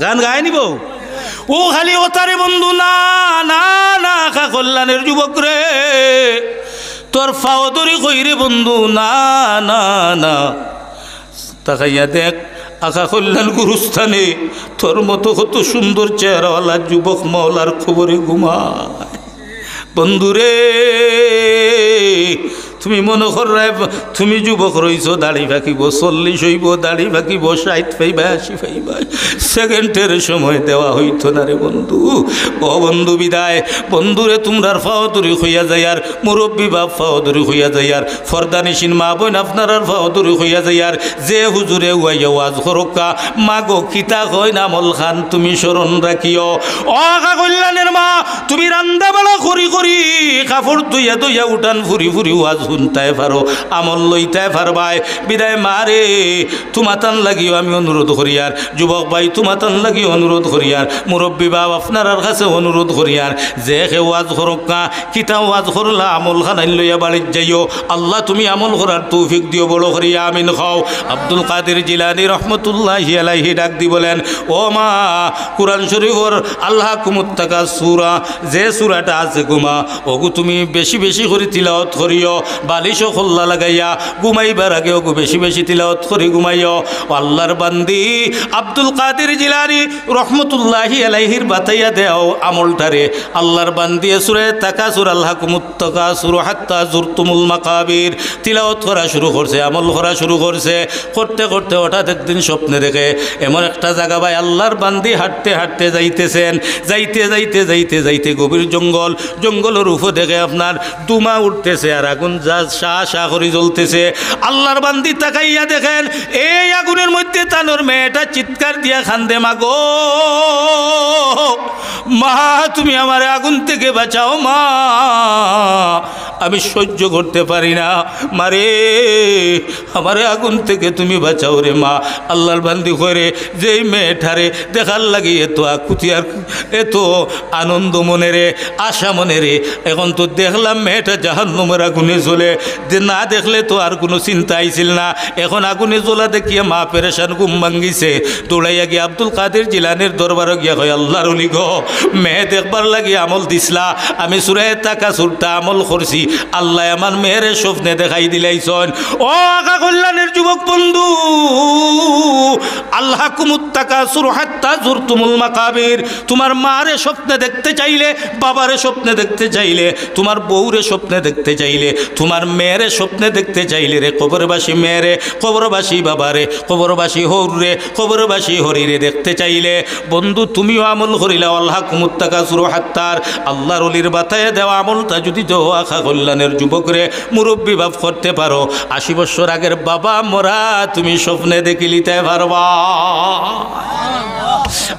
গান গায় নি বউ? ও খালি অতারে বন্ধু, না, না, না, আখা কল্যাণের যুবক রে, তোর পাও ধরি কই রে বন্ধু, না, না, না। তাকাইয়া দেখ, আখা কল্যাণ গুরুস্থানে তোর মতো কত সুন্দর চেহারাওয়ালা যুবক মাওলার কবরে ঘুমায়। বন্ধুরে, তুমি মনো কররায় তুমি যুবক রইছো, দাড়ি পাকিবো, চল্লিশ অইবো, দাড়ি পাকিবো, ষাইট পাইবায়, আশি পাইবায়, সেকেন্ডের সময় দেওয়া অইতো না রে বন্ধু। ও বন্ধু বিদায়, বন্ধুরে তুমরার পাও ধরি কইয়া যাইয়ার, মুরব্বি বাপ পাও ধরি কইয়া যাইয়ার, পর্দানিশীন মা বইন আপনারার পাও ধরি কইয়া যাইয়ার, যে হুজুরে উয়াইয়া ওয়াজ করউক্কা, মাগো কিতা কইন আমল খান তুমি স্মরণ রাখিও। ও আখা কল্যাণের মা, তুমি রান্দা বাড়া করি করি, কাপড় ধুইয়া ধুইয়া, উঠান ফুরি ফুরি ওয়াজ হুনতায় পারো, আমল লইতায় পারবায়। বিদায় মা রে, তুমাতান লাগিও আমি অনুরোধ করিয়ার, যুবক ভাই তুমাতান লাগিও অনুরোধ করিয়ার, মুরব্বি বাপ আপনারার কাছে অনুরোধ করিয়ার, যে কেউ ওয়াজ করউক্কা, কিতা ওয়াজ করলা, আমল খানাইন লইয়া বাড়িত যাইও। আল্লাহ তুমি আমল করার তৌফিক দিও, বড় করি আমিন কও। আব্দুল কাদের জিলানী রহমতুল্লাহি আলাইহি ডাক দি বলেন, ও মা, কুরআন শরীফর আলহাকুমুত তাকাসুর, যে সূরাটা আছে গো মা, ওগু তুমি বেশি বেশি করি তিলাওয়াত করিও, বালিশো কল্লা লাগাইয়া ঘুমাইবার আগে ওগু বেশি বেশি তিলাওয়াত করি ঘুমাইও। ও আল্লাহর বান্দি আব্দুল কাদের জিলানী রহমতুল্লাহি আলাইহির বাতাইয়া দেও আমলটারে। আল্লাহর বান্দিয়ে সূরা তাকাসুর, আলহাকুমুত তাকাসুর হাত্তা জুরতুমুল মাকাবির তিলাওয়াত করা শুরু করছে, আমল করা শুরু করছে। করতে করতে হঠাৎ একদিন স্বপ্নে দেখে এমন একটা জাগা বায় আল্লাহর বান্দি হাঁটতে হাঁটতে যাইতেছেন, যাইতে যাইতে যাইতে যাইতে গভীর জঙ্গল, জঙ্গলর উপর দেখে আপনার ধুমা উঠতেছে আর আগুন যা শা শা করি জ্বলতেছে। আল্লাহর বান্দি তাকাইয়া দেখেন, এই আগুনের মধ্যে তানর মেয়েটা চিৎকার দিয়া কান্দে, "মাগো, মা, তুমি আমারে আগুন থেকে বাঁচাও মা, আমি সহ্য করতে পারি না, মারে, আমারে আগুন থেকে তুমি বাঁচাও রে মা।" আল্লাহর বান্দি কয় রে, যেই মেয়েটারে দেখার লাগি এত আকুতি আর এত আনন্দ মনে রে, আশা মনে রে, এখন তো দেখলাম মেয়েটা জাহান্নামের আগুনে জ্বলে, যে না দেখলে তো আর কোনো চিন্তা আইছিল না। এখন আগুনে জ্বলা দেখিয়া মা পেরেশান, ঘুম ভাঙ্গিছে। দৌড়াইয়া গিয়া আব্দুল কাদের জিলানীর দরবারো গিয়া কয়, "আল্লাহর ওলি গো, মেয়ে দেখবার লাগি আমল দিছলা, আমি সূরা তাকাসুরটা আমল করছি, আল্লায় আমার মেয়েরে স্বপ্নে দেখাই দিলাইছইন।" ও আখা কল্যাণের যুবক বন্ধু, আলহাকুমুত তাকাসুর হাত্তা জুরতুমুল মাকাবির। তুমার মারে স্বপ্নে দেখতে চাইলে, বাবারে স্বপ্নে দেখতে চাইলে, তুমার বউরে স্বপ্নে দেখতে চাইলে, তুমার মেয়েরে স্বপ্নে দেখতে চাইলে রে, কবরবাসী মেয়েরে, কবরবাসী বাবারে, কবরবাসী হউররে, কবরবাসী হরিরে দেখতে চাইলে, বন্ধু, তুমিও আমল করিলাও, আলহাকুমুত তাকাসুর হাত্তার, আল্লাহর ওলির বাতায় দেওয়া আমলটা যদি দেও আখা কল্যাণের যুবকরে, মুরব্বি বাপ করতে পারো, আশি বছর আগের বাবা মরা তুমি স্বপ্নে দেখিলিতে পারবা।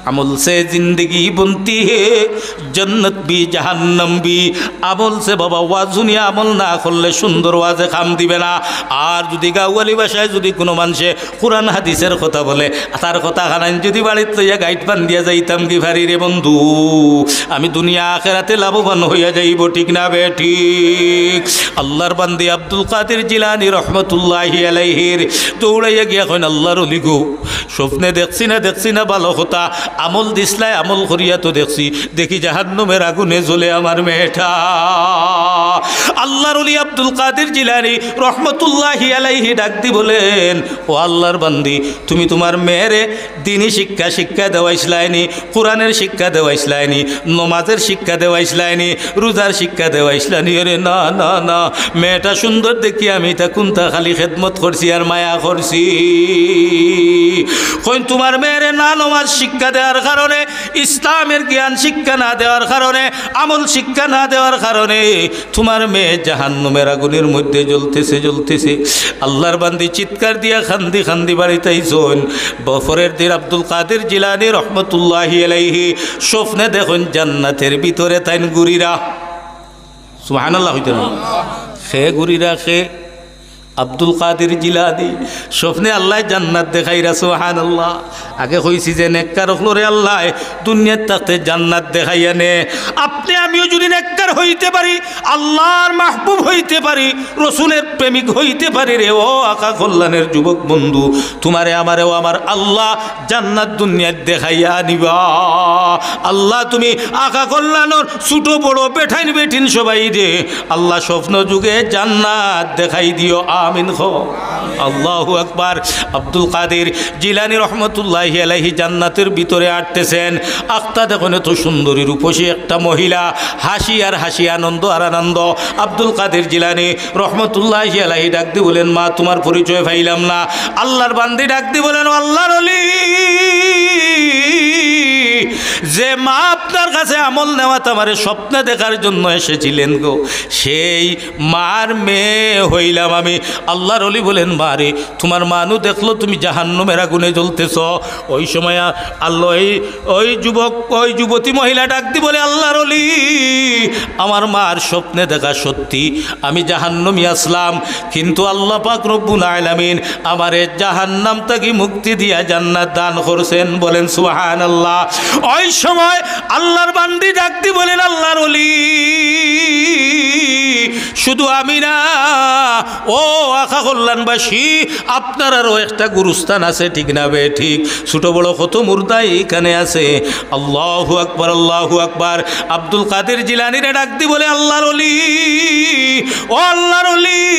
আমল সে জিন্দেগি বনতি হে, জন্নত ভি জাহান্নাম ভি। আমল সে বাবা, ওয়াজ হুনিয়া আমল না করলে সুন্দর ওয়াজে কাম দিবে না। আর যদি গাঁওয়ালি ভাষায় যদি কোনো মানষে কুরআন হাদিসের কথা বলে, তার কথা খানাইন যদি বাড়িত লইয়া গাইট বান্ধিয়া যাইতাম কি পারি রে বন্ধু, আমি দুনিয়া আখেরাতে লাভবান হইয়া যাইব, ঠিক না বেঠিক? আল্লাহর বান্দি আব্দুল কাদের জিলানী রহমতুল্লাহি আলাইহির দৌড়াইয়া গিয়া কইন, "আল্লাহর ওলি গো, স্বপ্নে দেখছি না, দেখছি না ভালো কথা, আমল দিছলায়, আমল করিয়া তো দেখছি, দেখি জাহান্নামের আগুনে জ্বলে আমার মেয়েটা।" আল্লাহর ওলি আব্দুল কাদের জিলানী রহমতুল্লাহি আলাইহি ডাক দি বলেন, "ও আল্লাহর বান্দি, তুমি তুমার মেয়েরে দিনী শিক্ষা শিক্ষা দেওয়াইছলায়নি, কোরআনের শিক্ষা দেওয়াইছলায়নি, নমাজের শিক্ষা দেওয়াইছলায়নি, রোজার শিক্ষা দেওয়াইছলায়নি?" "আরে না, না, না, মেয়েটা সুন্দর দেখি আমি তা কুন্তা খালি খেদমত করছি আর মায়া করছি।" কইন, "তুমার মেয়েরে না নমাজ শিক্ষা দেওয়ার কারণে, ইসলামের জ্ঞান শিক্ষা না দেওয়ার কারণে, আমল শিক্ষা না দেওয়ার কারণে তুমার মেয়ে জাহান্নামের আগুনের মধ্যে জ্বলতেছে, জ্বলতেছে।" আল্লাহর বান্দি চিৎকার দিয়া কান্দি কান্দি বাড়িত আইছইন। বফরের দিন আব্দুল কাদের জিলানী রহমতুল্লাহি আলাইহি স্বপ্নে দেখইন জান্নাতের ভিতরে তাইন ঘুরিরা। সুবহানাল্লাহ কইতা না? কে ঘুরিরা কে? আব্দুল কাদের জিলানী। স্বপ্নে আল্লায় জান্নাত দেখাইরা, সুবহানাল্লাহ। আগে কইছি যে নেককার অকলরে আল্লায় দুনিয়াত থাকতে জান্নাত দেখাইয়া নে। আপনে আমিও যুদি নেককার অইতে পারি, আল্লাহর মাহবুব অইতে পারি, রসুলের প্রেমিক অইতে পারি রে, ও আকা কল্যাণের যুবক বন্ধু, তুমারে আমারেও আমার আল্লাহ জান্নাত দুনিয়াত দেখাইয়া নিবা। আল্লাহ তুমি আকা কল্যাণর ছোট বড় বেটাইন বেটিন সবাইরে আল্লাহ স্বপ্ন যুগে জান্নাত দেখাই দিও, আমিন কও। আল্লাহু আকবার। আব্দুল কাদের জিলানী রহমতুল্লাহি আলাইহি জান্নাতের ভিতরে আটতেছেন। আখতা দেখইন এত সুন্দরী রূপসী একটা মহিলা, হাসি আর হাসি, আনন্দ আর আনন্দ। আব্দুল কাদের জিলানী রহমতুল্লাহি আলাইহি ডাক দি বলেন, "মা, তুমার পরিচয় পাইলাম না।" আল্লাহর বান্দি ডাক দি বলেন, "ও আল্লাহর ওলি, যে মা আপনার কাছে আমল নেওয়াত আমারে স্বপ্নে দেখার জন্য এসেছিলেন গো, সেই মার মেয়ে অইলাম আমি।" আল্লাহর ওলি বলেন, "মা রে, তুমার মানু দেখলো তুমি জাহান্নামের আগুনে জ্বলতেছ।" ওই সময় আ-, আল্লাহ, ওই, ওই যুবক, ওই যুবতী মহিলা ডাক দি বলে, "আল্লাহর ওলি, আমার মার স্বপ্নে দেখা সত্যি, আমি জাহান্নামী আছলাম, কিন্তু আল্লাহ পাক রব্বুল আলামিন আমারে জাহান্নাম থাকি মুক্তি দিয়া জান্নাত দান করছেন।" বলেন সুবহানাল্লাহ। ওই সময় আল্লাহর বান্দি ডাক দি বলেন, "আল্লাহর ওলি, শুধু আমি না, ও আকা কল্যাণবাসী, আপনারারও একটা গুরুস্থান আছে, ঠিক না বেঠিক? ছোট বড় কত মুর্দা এইখানে আছে।" আল্লাহু আকবার, আল্লাহু আকবার। আব্দুল কাদের জিলানীরে ডাক দি বলে, "আল্লাহর ওলি, ও আল্লাহর ওলি,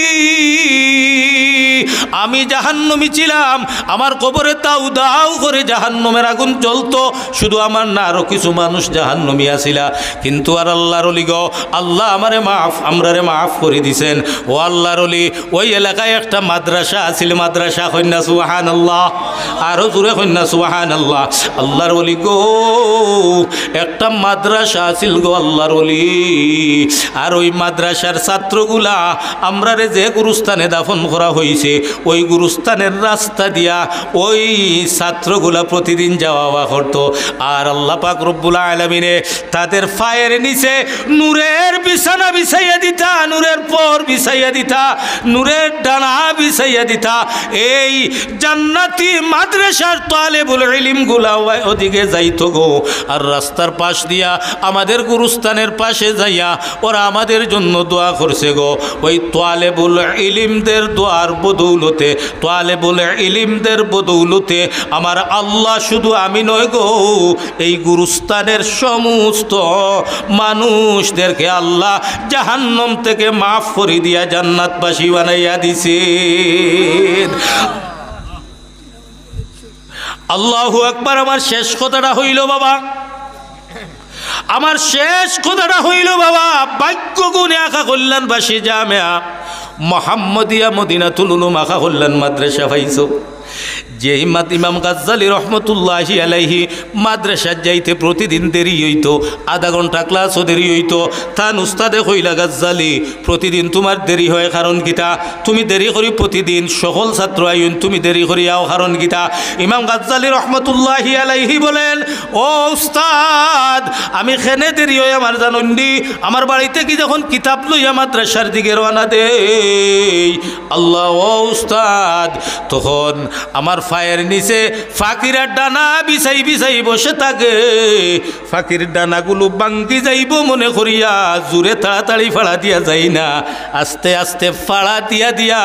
আমি জাহান্নামী ছিলাম, আমার কবরে দাউ দাউ করে জাহান্নামের আগুন জ্বলতো, শুধু আমার না, আরো কিছু মানুষ জাহান্নামী আছিলা, কিন্তু আর আল্লাহর ওলি গো, আল্লাহ আমারে মাফ, আমরারে মাফ করি দিছেন।" ও আল্লাহর ওলি, ওই এলাকায় একটা মাদ্রাসা আছিল, মাদ্রাসা, কইন না সুবহানাল্লাহ, আরো জোরে কইন না সুবহানাল্লাহ। আল্লাহর ওলি গো, একটা মাদ্রাসা আছিল গো আল্লাহর ওলি, আর ওই মাদ্রাসার ছাত্রগুলা আমরারে যে গুরুস্থানে দাফন করা হইছে, ওই গুরুস্থানের রাস্তা দিয়া ওই ছাত্রগুলা প্রতিদিন যাওয়া আওয়া করতো। আর আল্লাহ পাক রব্বুল আলামিনে তাদের পায়ের নিচে নূরের বিছানা বিছাইয়া দিতা, নূরের পর বিছাইয়া দিতা, নূরের ডানা বিছাইয়া দিতা। এই জান্নাতি মাদ্রাসার তালেবুল ইলিমগুলা ওই ওদিকে যাইতো গো, আর রাস্তার পাশ দিয়া আমাদের গুরুস্থানের পাশে যাইয়া ওরা আমাদের জন্য দোয়া করছে গো। ওই তালেবুল ইলিমদের দোয়ার বদৌলতে, তালেবুল ইলিমদের বদৌলতে আমার আল্লাহ শুধু আমি নয় গো, এই গুরুস্থানের সমস্ত মানুষদেরকে আল্লাহ জাহান্নাম থেকে মাফ করি দিয়া জান্নাতবাসী বানাইয়া দিছেন। আল্লাহু আকবার। আমার শেষ কথাটা হইল বাবা, আমার শেষ কথাটা হইল বাবা, ভাগ্য গুণে আকা কল্যাণবাসী জামেয়া মোহাম্মদিয়া মদিনাতুল উলুম আকা কল্যাণ মাদ্রাসা পাইছো। যেই মাদ-, ইমাম গাজ্জালী রহমতুল্লাহি আলাইহি মাদ্রাসাত যাইতে প্রতিদিন দেরি হইতো, আধা ঘন্টা ক্লাসও দেরি হইতো। তান উস্তাদে কইলা, "গাজ্জালী, প্রতিদিন তুমার দেরি হয়, কারণ কিতা? তুমি দেরি করি প্রতিদিন, সকল ছাত্র আইন, তুমি দেরি করি আও, কারণ কিতা?" ইমাম গাজ্জালী রহমতুল্লাহি আলাইহি বলেন, "ও উস্তাদ, আমি কেনে দেরি হয় আমার জানইননি? আমার বাড়িত থাকি যখন কিতাব লইয়া মাদ্রাসার দিকে রওয়ানা দেই, আল্লাহ, ও উস্তাদ, তখন আমার পায়ের নিচে পাখিরা ডানা বিছাই বিছাই বসে থাকে। পাখির ডানাগুলো ভাঙ্গি যাইবো মনে করিয়া জোরে তাড়াতাড়ি ফাড়া দিয়া যাই না, আস্তে আস্তে ফাড়া দিয়া দিয়া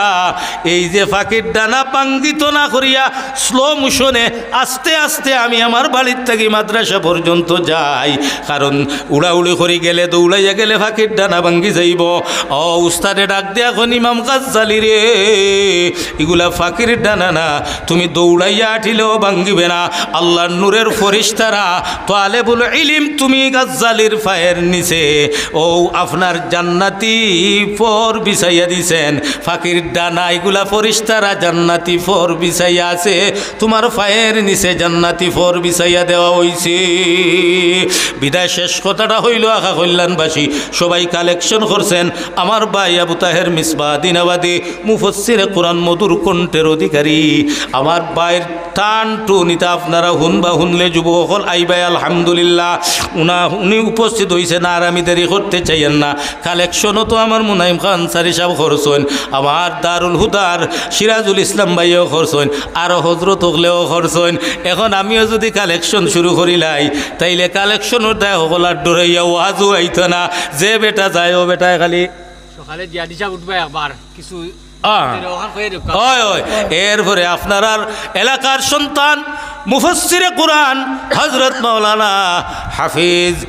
এই যে পাখির ডানা ভাঙ্গিত না করিয়া স্লো মোশনে আস্তে আস্তে আমি আমার বাড়ির থাকি মাদ্রাসা পর্যন্ত যাই। কারণ উড়াউড়ি করি গেলে, দৌড়াইয়া গেলে পাখির ডানা ভাঙ্গি যাইবো। ও উস্তাদে ডাক দিয়া কইন, "ইমাম গাজ্জালি রে, ইগুলা পাখির ডানা না, তুমি দৌড়াইয়া আটিলেও ভাঙ্গিবে না।" আল্লাহর নূরের ফিরিস্তারা, তালেবুল ইলিম, তুমি গাজ্জালির পায়ের নিচে ও আপনার জান্নাতি ফর বিছাইয়া দিছেন। পাখির ডানা ইগুলা ফিরিস্তারা জান্নাতি ফর বিছাইয়া আছে, তোমার পায়ের নিচে জান্নাতি ফর বিছাইয়া দেওয়া অইছে। বিদায় শেষ কথাটা অইলো, আখা কল্যাণবাসী সবাই কালেকশন করছেন। আমার ভাই আবু তাহের মিসবা দিনাবাদী, মুফাসসিরে কোরআন, মধুর কণ্ঠের অধিকারী, আমার ভাইর টান টুন ইতা আপনারা হুনবা, হুনলে যুবক অকল আইবায়, আলহামদুলিল্লাহ। উনা, উনি উপস্থিত অইছেন, আর আমি দেরি করতে চাইয়ার না। কালেকশনও তো আমার মুনাইম খান আনসারি সাব করছইন, আমার দারুল হুদার সিরাজুল ইসলাম ভাইও করছইন, আর হজরত অকলেও করছইন। এখন আমিও যুদি কালেকশন শুরু করিলাই, তাইলে কালেকশনর দায় অকল আর ডরাইয়া ওয়াজও আইতো না। যে বেটা যায়, ও বেটায় খালি সকালে জিয়াদি সাব উঠবা একবার, কিছু আহ। ওখান কইয়া দেউক্কা। অয়, অয়। এরপরে আপনারার এলাকার সন্তান, মুফাসসিরে কোরআন, হজরত মাওলানা হাফিজ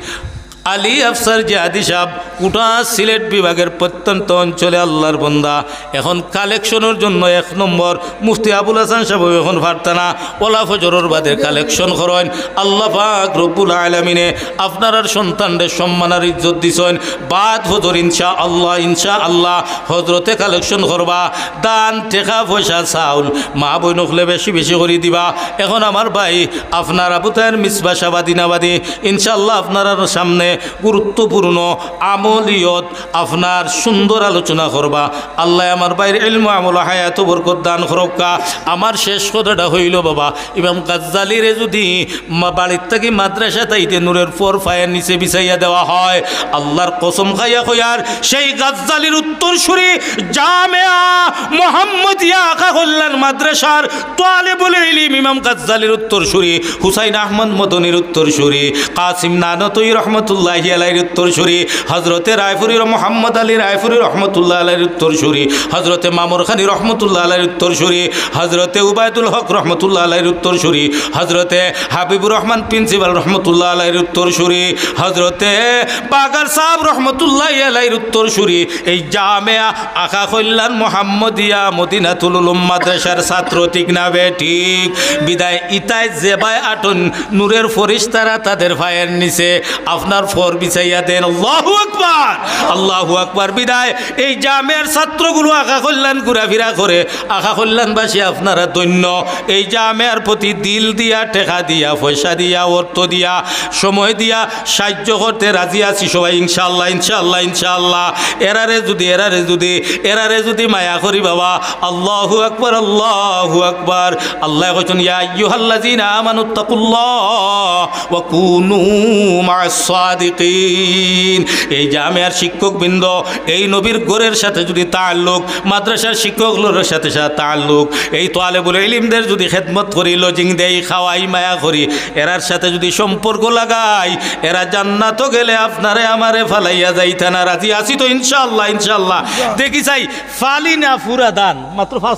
আলী আফসার জিয়াদি সাব, গোটা সিলেট বিভাগের প্রত্যন্ত অঞ্চলে আল্লাহর বন্দা। এখন কালেকশনর জন্য এক নম্বর মুফতি আবুল হাসান সাব এখন পারতা না, ওলা ফজরর বাদে কালেকশন করইন। আল্লাহ পাক রব্বুল আলামিনে আপনারার সন্তানরে সম্মান আর ইজ্জত দিছইন। বাদ ফজর ইনশাআল্লাহ, ইনশাআল্লাহ হজরতে কালেকশন করবা। দান, টেকা পয়সা, চাউল, মা বইন অকলে বেশি বেশি করি দিবা। এখন আমার ভাই আপনার আবু তাহের মিসবা সাব দিনাবাদী ইনশাআল্লাহ আপনারার সামনে গুরুত্বপূর্ণ আমলিয়ত আপনার সুন্দর আলোচনা করবা। আল্লাহ আমার ভাইর ইলম, আমল, হায়াত, বরকত দান করউক্কা। আমার শেষ কথাটা অইলো বাবা, ইমাম গাজ্জালিরে যুদি মা-, বাড়ির থাকি মাদ্রাসাত আইতে নূরের ফর পায়ের নিচে বিছাইয়া দেওয়া হয়, আল্লাহর কসম খাইয়া কইয়ার, সেই গাজ্জালির উত্তরসূরি জামেয়া মোহাম্মদিয়া আখা কল্যাণ মাদ্রাসার তালেবুল ইলিম ইমাম গাজ্জালির উত্তরসূরি, হুসাইন আহমদ মদনীর উত্তরসূরি, কাসিম নানতই রহমতুল্লাহি আলাইহির উত্তরসূরি, হজরতে রায়পুরীর মোহাম্মদ আলী রায়পুরী রহমতুল্লাহ আলাইহির উত্তরসূরি, হজরতে মামুর খানি রহমতুল্লাহ আলাইহির উত্তরসূরি, হজরতে উবায়দুল হক রহমতুল্লাহ আলাইহির উত্তরসূরি, হজরতে হাবিবুর রহমান প্রিন্সিপাল রহমতুল্লাহ আলাইহির উত্তরসূরি, হজরতে বাগার সাব রহমতুল্লাহ আলাইহির উত্তরসূরি। এই জামেয়া আখা কল্যাণ মোহাম্মদিয়া মদিনাতুল উলুম মাদ্রাসার ছাত্র, ঠিক না বেঠিক? বিদায় ইতায় যেবায় আটন নূরের ফিরিস্তারা তাদের পায়ের নিচে আপনার ফর বিছাইয়া দেন। আল্লাহু আকবার, আল্লাহু আকবার। বিদায় এই জামেয়ার ছাত্রগুলো আখা কল্যাণ ঘুরাফিরা করে, আখা কল্যাণবাসী আপনারা ধন্য। এই জামেয়ার প্রতি দিল দিয়া, টেকা দিয়া, পয়সা দিয়া, অর্থ দিয়া, সময় দিয়া সাহায্য করতে রাজি আছি সবাই, ইনশাআল্লাহ, ইনশাআল্লাহ, ইনশাআল্লাহ। এরারে যুদি, এরারে যুদি, এরারে যুদি মায়া করি বাবা, আল্লাহু আকবার, আল্লাহু আকবার। আল্লায় কইছইন, "ইয়া আইয়ুহাল্লাযীনা আমানুত্তাকুল্লাহ ওয়া কুনু মা'আস সাদিকিন।" এই জামেয়ার শিক্ষকবৃন্দ, এই নবীর ঘরের সাথে যুদি তাল্লুক, মাদ্রাসার শিক্ষকগুলোর সাথে সাথে তাল্লুক, এই তালেবুল ইলিমদের যুদি খেদমত করি, লজিং দেই, খাওয়াই, মায়া করি, এরার সাথে যুদি সম্পর্ক লাগাই, এরা জান্নাতো গেলে আপনারে আমারে ফালাইয়া যাইতা না। রাজি আছি তো? ইনশাআল্লাহ, ইনশাআল্লাহ। দেখি চাই, ফালি না ফুরা দান, মাত্র পাঁচ,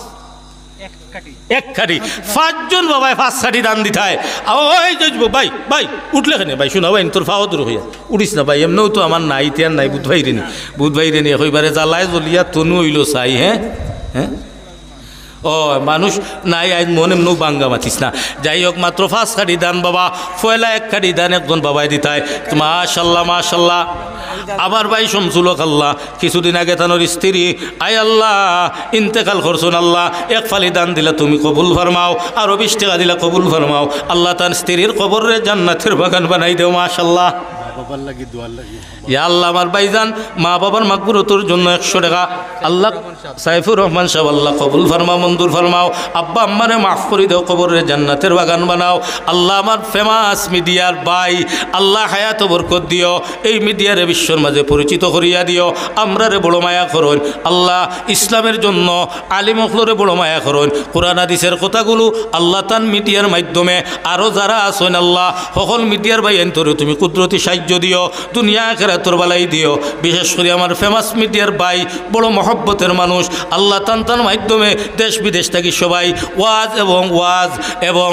এক কাঠি। পাঁচজন বাবায় পাঁচ কাঠি দান দিতায়। আ, ওই যে ভাই, ভাই, উঠলে কেনে ভাই? শোনা ভাই, তোর পাও দূর হইয়া উঠিস না ভাই, এমনেও তো আমার নাই, তিয়ার নাই, বুধ ভাই রেনি, বুধ ভাই রেনি, একেবারে জ্বালায় জ্বলিয়া তনু অইলো ছাই, হ্যাঁ? হ্যাঁ? ও, মানুষ নাই, আইজ মন এমনেও বাঙ্গা মাতিস না। যাই হোক, মাত্র পাঁচ কাঠি দান বাবা, পয়লা এক কাঠি দান একজন বাবায় দিতায়। মাশাল্লাহ, মাশাল্লাহ। আমার ভাই শামসুল হক, আল্লাহ, কিছুদিন আগে তানোর স্ত্রী, আয় আল্লাহ, ইন্তেকাল করছইন, আল্লাহ, এক ফালি দান দিলা তুমি কবুল ফরমাও, আরো বিশ টেকা দিলা কবুল ফরমাও। আল্লাহ, তান স্ত্রীর কবররে জান্নাতের বাগান বানাই দেও, মাশাল্লাহ। বাবার লাগি, দোয়ার লাগি। ইয়া আল্লাহ, আমার ভাইজান, মা বাবার মাগফিরাতর জন্য একশো টেকা। আল্লাহ, সাইফুর রহমান সাহেব, আল্লাহ কবুল ফরমাও, মঞ্জুর ফরমাও। আব্বা আম্মারে মাফ করি দেও, কবররে জান্নাতের বাগান বানাও। আল্লাহ, আমার ফেমাস মিডিয়ার ভাই, আল্লাহ হায়াতো বরকত দিও, এই মিডিয়ারে বিশ্বর মাঝে পরিচিত করিয়া দিও। আমরারে বড় মায়া করইন আল্লাহ, ইসলামের জন্য আলিম অকলরে বড় মায়া করইন। কোরআন হাদিসের কথাগুলো আল্লাহ তান মিডিয়ার মাধ্যমে আরো যারা আছইন আল্লাহ, হকল মিডিয়ার ভাইয়াইন্তরে তুমি কুদরতি সাহায্য দিও, দুনিয়া আখেরাতর বালাই দিও। বিশেষ করি আমার ফেমাস মিডিয়ার ভাই, বড় মহব্বতের মানুষ, আল্লাহ তান তান মাধ্যমে দেশ বিদেশ থাকি সবাই ওয়াজ এবং ওয়াজ এবং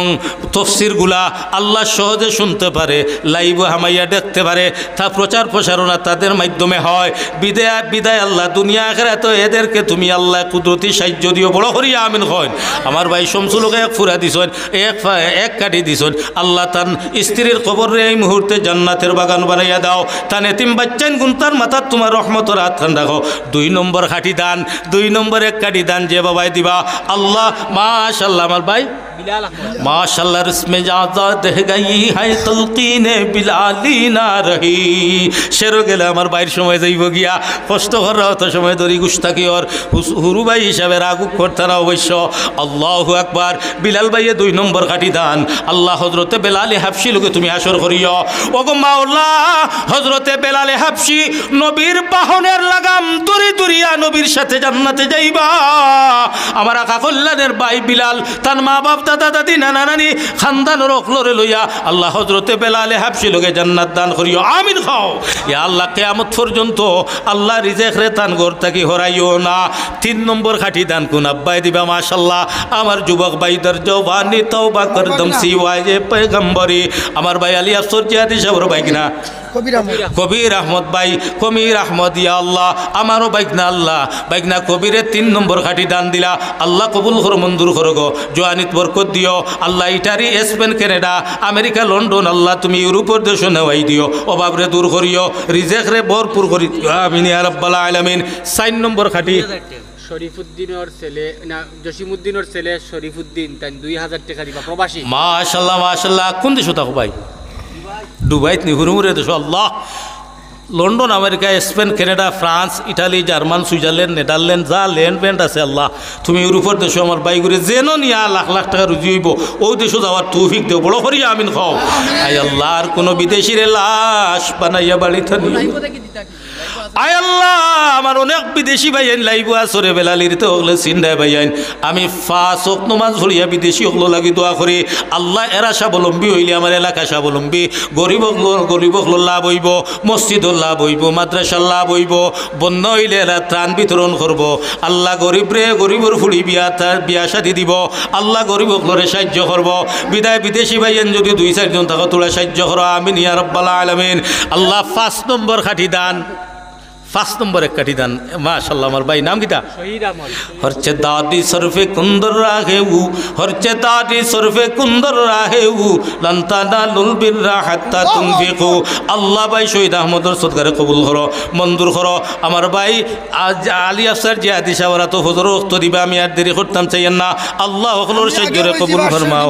তফসিরগুলা আল্লাহ সহজে শুনতে পারে, লাইভও হামাইয়া দেখতে পারে, তা প্রচার প্রসারণা তাদের মাধ্যমে হয়। বিদায়, বিদায় আল্লাহ, দুনিয়া আখেরাতো এদেরকে তুমি আল্লাহ কুদরতি সাহায্য দিও, বড় করি আমিন কইন। আমার ভাই শামসুল হক এক ফুরা দিছইন, এক ফা-, এক কাঠি দিছইন। আল্লাহ তান স্ত্রীর কবররে এই মুহূর্তে জান্নাতের বাগান বানাইয়া দাও। তান এতিম বাচ্চাইন গুনতার মাথাত তোমার রহমতর আতখান রাখো। দুই নম্বর কাঠি দান, দুই নম্বর এক কাঠি দান যে বাবায় দিবা, আল্লাহ, মাশাআল্লাহ, আমার ভাই বিলাল আহমদ। মাশাআল্লাহ, রসমে আজাদ হয়ে গই হ্যায় তলকিনে বিলালি না রহি। শেরো গেলে আমার ভাইর সময় যাইব গিয়া, কষ্ট কররা অত সময় ধরি গুস্তাকি অর হুস-, হুরু ভাই হিসাবে রাগ করতা না অবশ্য। আল্লাহু আকবার। বিলাল ভাইয়ে দুই নম্বর কাঠি দান। আল্লাহ হজরতে বেলালে হাফসি লগে তুমি হাশর করিও। ওগো মাওলা, হজরতে বেলালে হাফসি নবীর বাহনের লাগাম ধরি ধরিয়া নবীর সাথে জান্নাতে যাইবা। আমার আকা কল্যাণের ভাই বিলাল, তান মা বাপ, দাদা দাদি, নানা নানি, খানদানর অকলরে লইয়া আল্লাহ হজরতে বেলালে হাফসি লগে জান্নাত দান করিও। আমিন কও। ইয়া আল্লাহ, কিয়ামত পর্যন্ত আল্লাহ রিজেকরে তান ঘর থাকি হরাইও না। তিন নম্বর কাঠি দান কুন আব্বায় দিবা? মাশাআল্লাহ, আমার যুবক ভাই দর জওয়ানি তওবা করদম সিওয়ায়ে পয়গম্বরি, আমার ভাই আলী আফসর জিহাদি সাহেবর ভাইগনা কবির আহমদ। কবির আহমদ ভাই, কবির আহমদ, ইয়া আল্লাহ, আমারও ভাইগনা আল্লাহ, ভাইগনা কবিরে তিন নম্বর কাঠি দান দিলা, আল্লাহ কবুল করো, মঞ্জুর করো গো, জওয়ানিত বরকত দিও, আল্লাহ Italy, Spain, Canada, America, London, আল্লাহ তুমি ইউরোপর দেশও নেওয়াই দিও, অভাবরে দূর করিও, রিজেকরে ভরপুর করি দিও, আমিন ইয়া রাব্বাল আলামিন। চাইর নম্বর কাঠি। শরীফুদ্দিনর ছেলে, না, জসিমুদ্দিনর ছেলে শরীফুদ্দিন, তাইন দুই হাজার টেকা দিবা, প্রবাসী। মাশাআল্লাহ, মাশাআল্লাহ। কোন দেশো থাকো ভাই? দুবাইত নি? হুরুমুরে দেশো, আল্লাহ। London, America, Spain, Canada, France, Italy, German, Switzerland, Netherland, যা ল্যান্ড ব্যান্ড আছে, আল্লাহ, তুমি ইউরোপর দেশো আমার ভাইগুরে যেন নিয়া লাখ লাখ টেকা রুজি অইবো, অউ দেশো যাওয়ার তৌফিক দেও, বড় করি আমিন কও। আয় আল্লাহ, আর কুনু বিদেশিরে লাশ বানাইয়া বাড়িত নিও। আয় আল্লাহ, আমার অনেক বিদেশি ভাইয়াইন লাইভো আছরে, বেলালির তো অকলে চিনরায় ভাইয়াইন। আমি পাঁচ ওয়াক্ত নমাজ পড়িয়া বিদেশি অকলর লাগি দোয়া করি। আল্লাহ, এরা স্বাবলম্বী অইলে আমার এলাকা স্বাবলম্বী, গরিব অকলর, গরিব অকলর লাভ অইবো, মসজিদর লাভ অইবো, মাদ্রাসার লাভ অইবো। বন্যা অইলে এরা ত্রাণ বিতরণ করবো। আল্লাহ, গরিবরে, গরিবর ফুড়ি বিয়া, তার বিয়া শাদি দিবো। আল্লাহ, গরিব অকলরে সাহায্য করবো। বিদায় বিদেশি ভাইয়াইন যদি দুই চাইরজন থাকো, থুড়া সাহায্য করো। আমিন ইয়া রাব্বাল আলামিন। আল্লাহ, পাঁচ নম্বর কাঠি দান। পাঁচ নম্বর এক কাঠি দান। মাশাআল্লাহ, আমার ভাই, নাম কিতা? শহীদ আহমদ। হরচে দাদি সরফে কুন্দর রাহেউ, হরচে দাদি সরফে কুন্দর রাহেউ, লান তানালুল বিররা হাত্তা তুনফিকু। আল্লাহ ভাই শহীদ আহমদর সদকারে কবুল করো, মঞ্জুর করো। আমার ভাই আজ আলী আফসার জিহাদি সাহেবরা তো ফজরর ওয়াক্ত দিবা, আমি আর দেরি করতাম চাইয়ার না। আল্লাহ হকলর সাহায্যরে কবুল ফরমাও।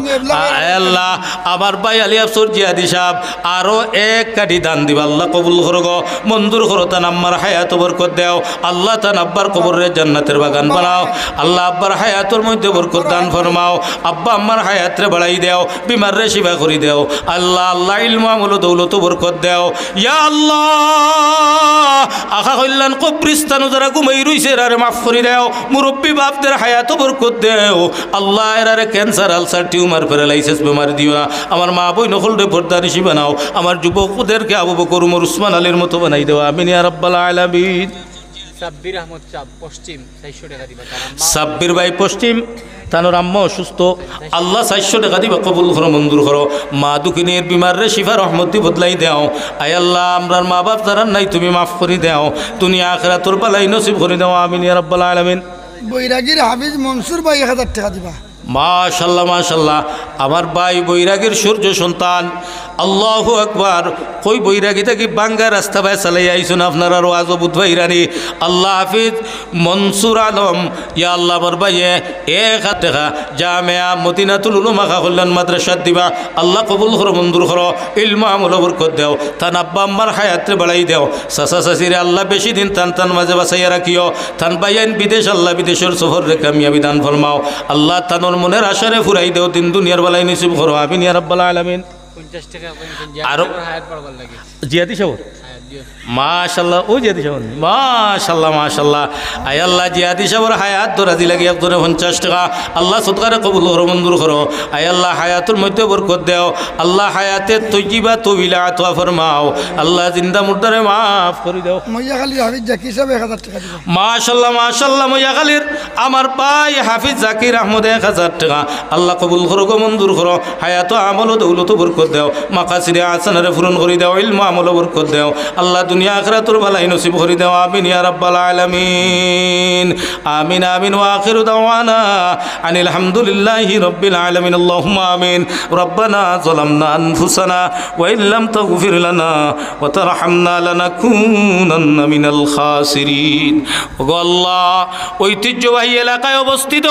আয় আল্লাহ, আমার ভাই আলী আফসর জিহাদি সাহেব আরো এক কাঠি দান দিবা, আল্লাহ কবুল করো গো, মঞ্জুর করো। তান আম্মার হায়াতো বরকত দেও, আল্লাহ তান আব্বার কবররে জান্নাতের বাগান বানাও। আল্লাহ আব্বার হায়াতর মধ্যে বরকত দান ফরমাও, আব্বা আম্মার হায়াতরে বাড়াই দেও, বিমাররে শিফা করি দেও। আল্লাহ, আল্লাহ ইলম আমল দৌলত বরকত দেও। ইয়া আল্লাহ, আকা কল্যাণ কবরিস্তানো যারা ঘুমাই রইছে, এরারে মাফ করি দেও। মুরব্বী বাপদের হায়াতো বরকত দেও। আল্লাহ, এরারে ক্যান্সার, আলসার, টিউমার, প্যারালাইসিস বেমার দিও না। আমার মা বইন অকলরে পর্দানিশি বানাও। আমার যুবকদেরকে আবু বকর, উমর, উসমান আলীর মতো বানাই দেও। আমিন ইয়া রাব্বাল আলামিন। সাব্বির আহমদ সাহেব, পশ্চিম, চাইরশো টেকা দিবা। তার আম্মা সাব্বির ভাই পশ্চিম, তানর আম্মা অসুস্থ। আল্লাহ, চাইরশো টেকা দিবা, কবুল করো, মঞ্জুর করো। মা দুঃখিনীর বিমাররে শিফা রহমত দি বদলাই দেও। আয় আল্লাহ, আমরার মা বাপ যারার নাই, তুমি মাফ করি দেও। দুনিয়া আখিরাতর বালাই নসিব করি দেও। আমিন ইয়া রাব্বাল আলামিন। বৈরাগীর হাফিজ মনসুর ভাই এক হাজার টেকা দিবা। মাশাল্লাহ, মাশাল্লাহ। আমার ভাই বৈরাগীর সূর্য সন্তান, আল্লাহু আকবার। কই বৈরাগী থাকি ভাঙ্গা রাস্তা বায় চালাইয়া আইছইন, আপনারার ওয়াজো বুঝ পাইরানি। আল্লাহ হাফিজ মনসুর আলম, ইয়া আল্লাহ, আমার ভাইয়ে এক হাত টেকা জামেয়া মদিনাতুল উলুম আখা কল্যাণ মাদ্রাসাত দিবা। আল্লাহ কবুল করো, মঞ্জুর করো, ইলমু আমলো বরকত দেও, তান আব্বা আম্মার হায়াতরে বাড়াই দেও, চাচা চাচিরে আল্লাহ বেশি দিন তান তান মাঝে বাঁচাইয়া রাখিও, তান ভাইয়াইন বিদেশ আল্লাহ বিদেশর সফররে কামিয়াবি দান ফরমাও, আল্লাহ তানর মনের আশারে ফুরাই দেও, দিন দুনিয়ার বালাই নসিব করো, আমিন ইয়া রাব্বাল আলামিন। পঞ্চাশ টেকা কইন, আরো জিয়াদি সাবর হায়াত বাড়বার লাগি। জিয়াদি সাবর? হায়াত দিও। মাশাল্লাহ, ও জিয়াদি সাবর নি? মাশাল্লাহ, মাশাল্লাহ। আয় আল্লাহ, জিয়াদি সাবর হায়াত দরাজি লাগি একজনে পঞ্চাশ টেকা। আল্লাহ সদকারে কবুল করো, মঞ্জুর করো। আয় আল্লাহ, হায়াতর মধ্যে বরকত দেও। আল্লাহ হায়াতে তৈয়িবা তৌইলা আতা ফরমাও। আল্লাহ জিন্দা মুর্দারে মাফ করি দেও। মইয়াখালী হাফিজ জাকির সাব এক হাজার টেকা দিবা। মাশাল্লাহ, মাশাল্লাহ, মইয়াখালীর আমার ভাই হাফিজ জাকির আহমদ এক হাজার টেকা। আল্লাহ কবুল করো গো, মঞ্জুর করো। হায়াত আমল ও দৌলত বরকত দেও। মাকাসিদে হাসানারে পূরণ করি দেও। ইলমু আমল বরকত দেও। আল্লাহ দুনিয়া আখিরাতর ভালাই নসিব করি দেও। আমিন ইয়া রাব্বাল আলামিন। আমিন, আমিন। ওয়া আখিরু দাওয়ানা আনিল হামদুলিল্লাহি রাব্বিল আলামিন। আল্লাহুম্মা আমিন। রব্বানা যালামনা আনফুসানা ওয়া ইল্লাম তাগফির লানা ওয়া তারহামনা লানাকুনান্না মিনাল খাসিরিন। ওগো আল্লাহ, ঐতিহ্যবাহী এলাকায় অবস্থিত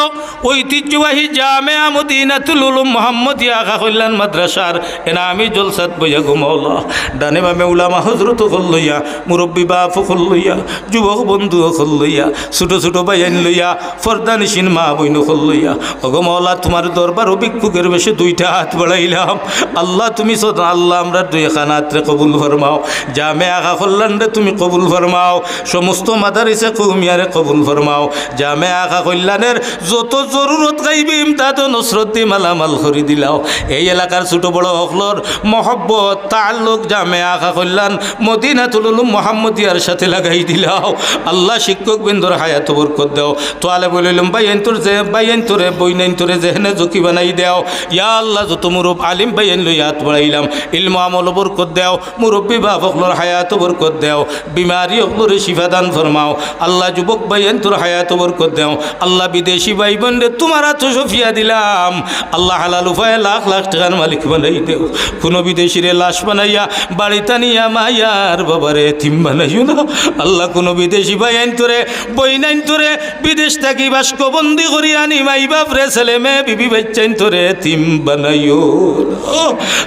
ঐতিহ্যবাহী জামেয়া মদিনাতুল উলুম মোহাম্মদিয়া আখা কল্যাণ মাদ্রাসার এনামি জলসাত বইয়া গো মাওলা, ডানে বামে উলামা হজরত অকল লইয়া, মুরব্বী বাপ অকল লইয়া, যুবক বন্ধু অকল লইয়া, ছোট ছোট ভাইয়াইন লইয়া, পর্দানিশীন মা বইন অকল লইয়া, ওগো মাওলা, তুমার দরবারো ভিক্ষুকের বেশে দুইটা হাত বাড়াইলাম। আল্লাহ, তুমি সদা, আল্লাহ, আমরার দুইখান আতরে কবুল ফরমাও। জামেয়া আখা কল্যাণরে তুমি কবুল ফরমাও। সমস্ত মাদারিসে কওমিয়ারে কবুল ফরমাও। জামেয়া আখা কল্যাণের যত জরুরত গাইবি ইমদাদ ও নসরত দি মালামাল করি দিলাও। এই এলাকার ছোট বড় অকলর মহব্বত, তাল্লুক জামেয়া আখা কল্যাণ মদিনাতুল উলুম মোহাম্মদিয়ার সাথে লাগাই দিলাও। আল্লাহ, শিক্ষক বৃন্দর হায়াত বরকত দেও। তোয়ালেবুল ইলম ভাইয়াইন্তর যে, ভাইয়াইন্তরে, বইনাইন্তরে যেহেনে জকি বানাই দেও। ইয়া আল্লাহ, যত মুরব্বী আলিম ভাইয়াইন লইয়া আত বাড়াইলাম, ইলমু আমল বরকত দেও। মুরব্বী বাপ অকলর হায়াত বরকত দেও। বিমারি অকলরে শিফা দান ফরমাও। আল্লাহ, যুবক ভাইয়াইন্তর হায়াত বরকত দেও। আল্লাহ, বিদেশি ভাই বইনরে তুমার আতো সফিয়া দিলাম। আল্লাহ, হালাল উপায়ে লাখ লাখ টেকার মালিক বানাই দেও। কুনু বিদেশিরে লাশ বানাইয়া বাড়িত আনিয়া মায়ার বাবারে এতিম বানাইও না। আল্লাহ, কুনু বিদেশি ভাইয়াইন্তরে, বইনাইন্তরে বিদেশ থাকি বাস্কবন্দি করি আনি মাই বাপরে, ছেলে মেয়ে, বিবি বাইচ্চাইন্তরে এতিম বানাইও না।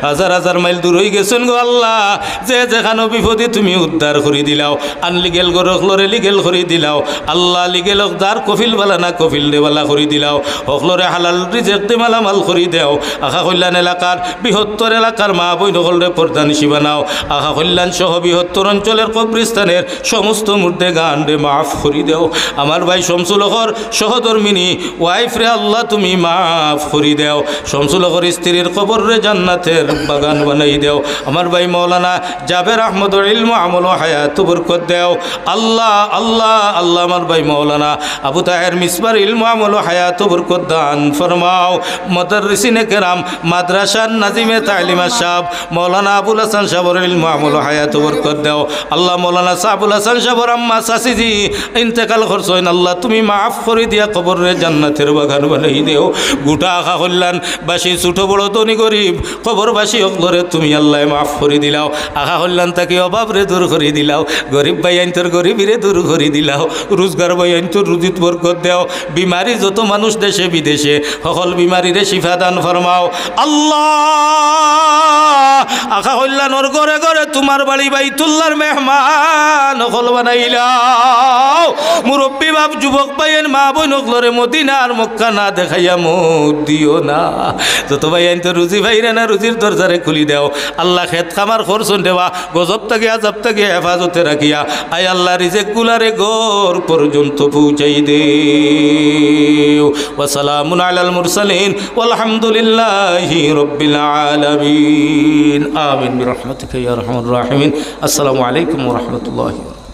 হাজার হাজার মাইল দূর অইগেছইন গো আল্লাহ, যে যেখানো বিপদে তুমি উদ্ধার করি দিলাও। আনলিগেল ঘর অকলরে লিগেল করি দিলাও। আল্লাহ, লিগেল অকলর কফিল বালা না, কফিলরে বালা করি দিলাও। অকলরে হালাল রিজেক দি মালামাল করি দেও। আখা কল্যাণ এলাকার, বৃহত্তর এলাকার মা বইন অকলরে পর্দানিশি বানাও। আখা কল্যাণ সহ বৃহত্তর অঞ্চলের কবরস্থানের সমস্ত মুর্দেগানরে মাফ করি দেও। আমার ভাই শামসুল হকর সহধর্মিনী ওয়াইফরে আল্লাহ তুমি মাফ করি দেও। শামসুল হকর স্ত্রীর কবররে জান্নাতের বাগান বানাই দেও। আমার ভাই মাওলানা জাবের আহমদর ইলমু আমল ও হায়াত বরকত দেও। আল্লাহ, আল্লাহ, আল্লাহ, আমার ভাই মাওলানা আবু তাহের মিসবার ইলমু আমল ও হায়াত বরকত দান ফরমাও। মুদাররিসিনে কেরাম, মাদ্রাসার নাজিমে তালিমা সাব, মাওলানা আবুল হাসান সাবর ইলমু আমল ও হায়াত বরকত দেও। আল্লাহ, মাওলানা সাবুল হাসান সাবর আম্মা চাচিজি ইন্তেকাল করছইন, আল্লাহ তুমি মাফ করি দিয়া কবররে জান্নাতের বাগান বানাই দেও। গোটা আখা কল্যাণবাসী, ছোট বড় ধনী গরিব কবরবাসী অকলরে তুমি আল্লাহ মাফ করি দিলাও। আখা কল্যাণ থাকি অভাবরে দূর করি দিলাও। গরিব ভাইয়াইন্তর গরিবিরে দূর করি দিলাও। রোজগার ভাইয়াইন্তর রুজিত বরকত দেও। বিমারি যত মানুষ দেশে বিদেশে, হকল বিমারিরে শিফা দান ফরমাও। আল্লাহ, আখা কল্যাণর ঘরে ঘরে তুমার বাড়ি বাইতুল্লাহর মেহমান অকল বানাইলাও। মুরব্বী বাপ, যুবক ভাইয়াইন, মা বইন অকলরে মদিনা আর মক্কা না দেখাইয়া মউত দিও না। যত ভাইয়াইন্তর রুজি পাইরা না, রুজির দরজারে খুলি দেও। আল্লাহ, খেত খামার খরচন দেওয়া, গজব থাকি আজাব থাকি হেফাজতে রাখিয়া, আয় আল্লাহ, রিজেক গুলারে ঘর পর্যন্ত পৌঁছাই দেও। ওয়া সালামুন আলাল মুরসালিন ওয়াল হামদুলিল্লাহি রাব্বিল আলামিন। আমিন বিরহমাতিকা ইয়া আরহামার রাহিমিন। আসসালামু আলাইকুম ওয়া রাহমাতুল্লাহি ওয়া বারাকাতুহু।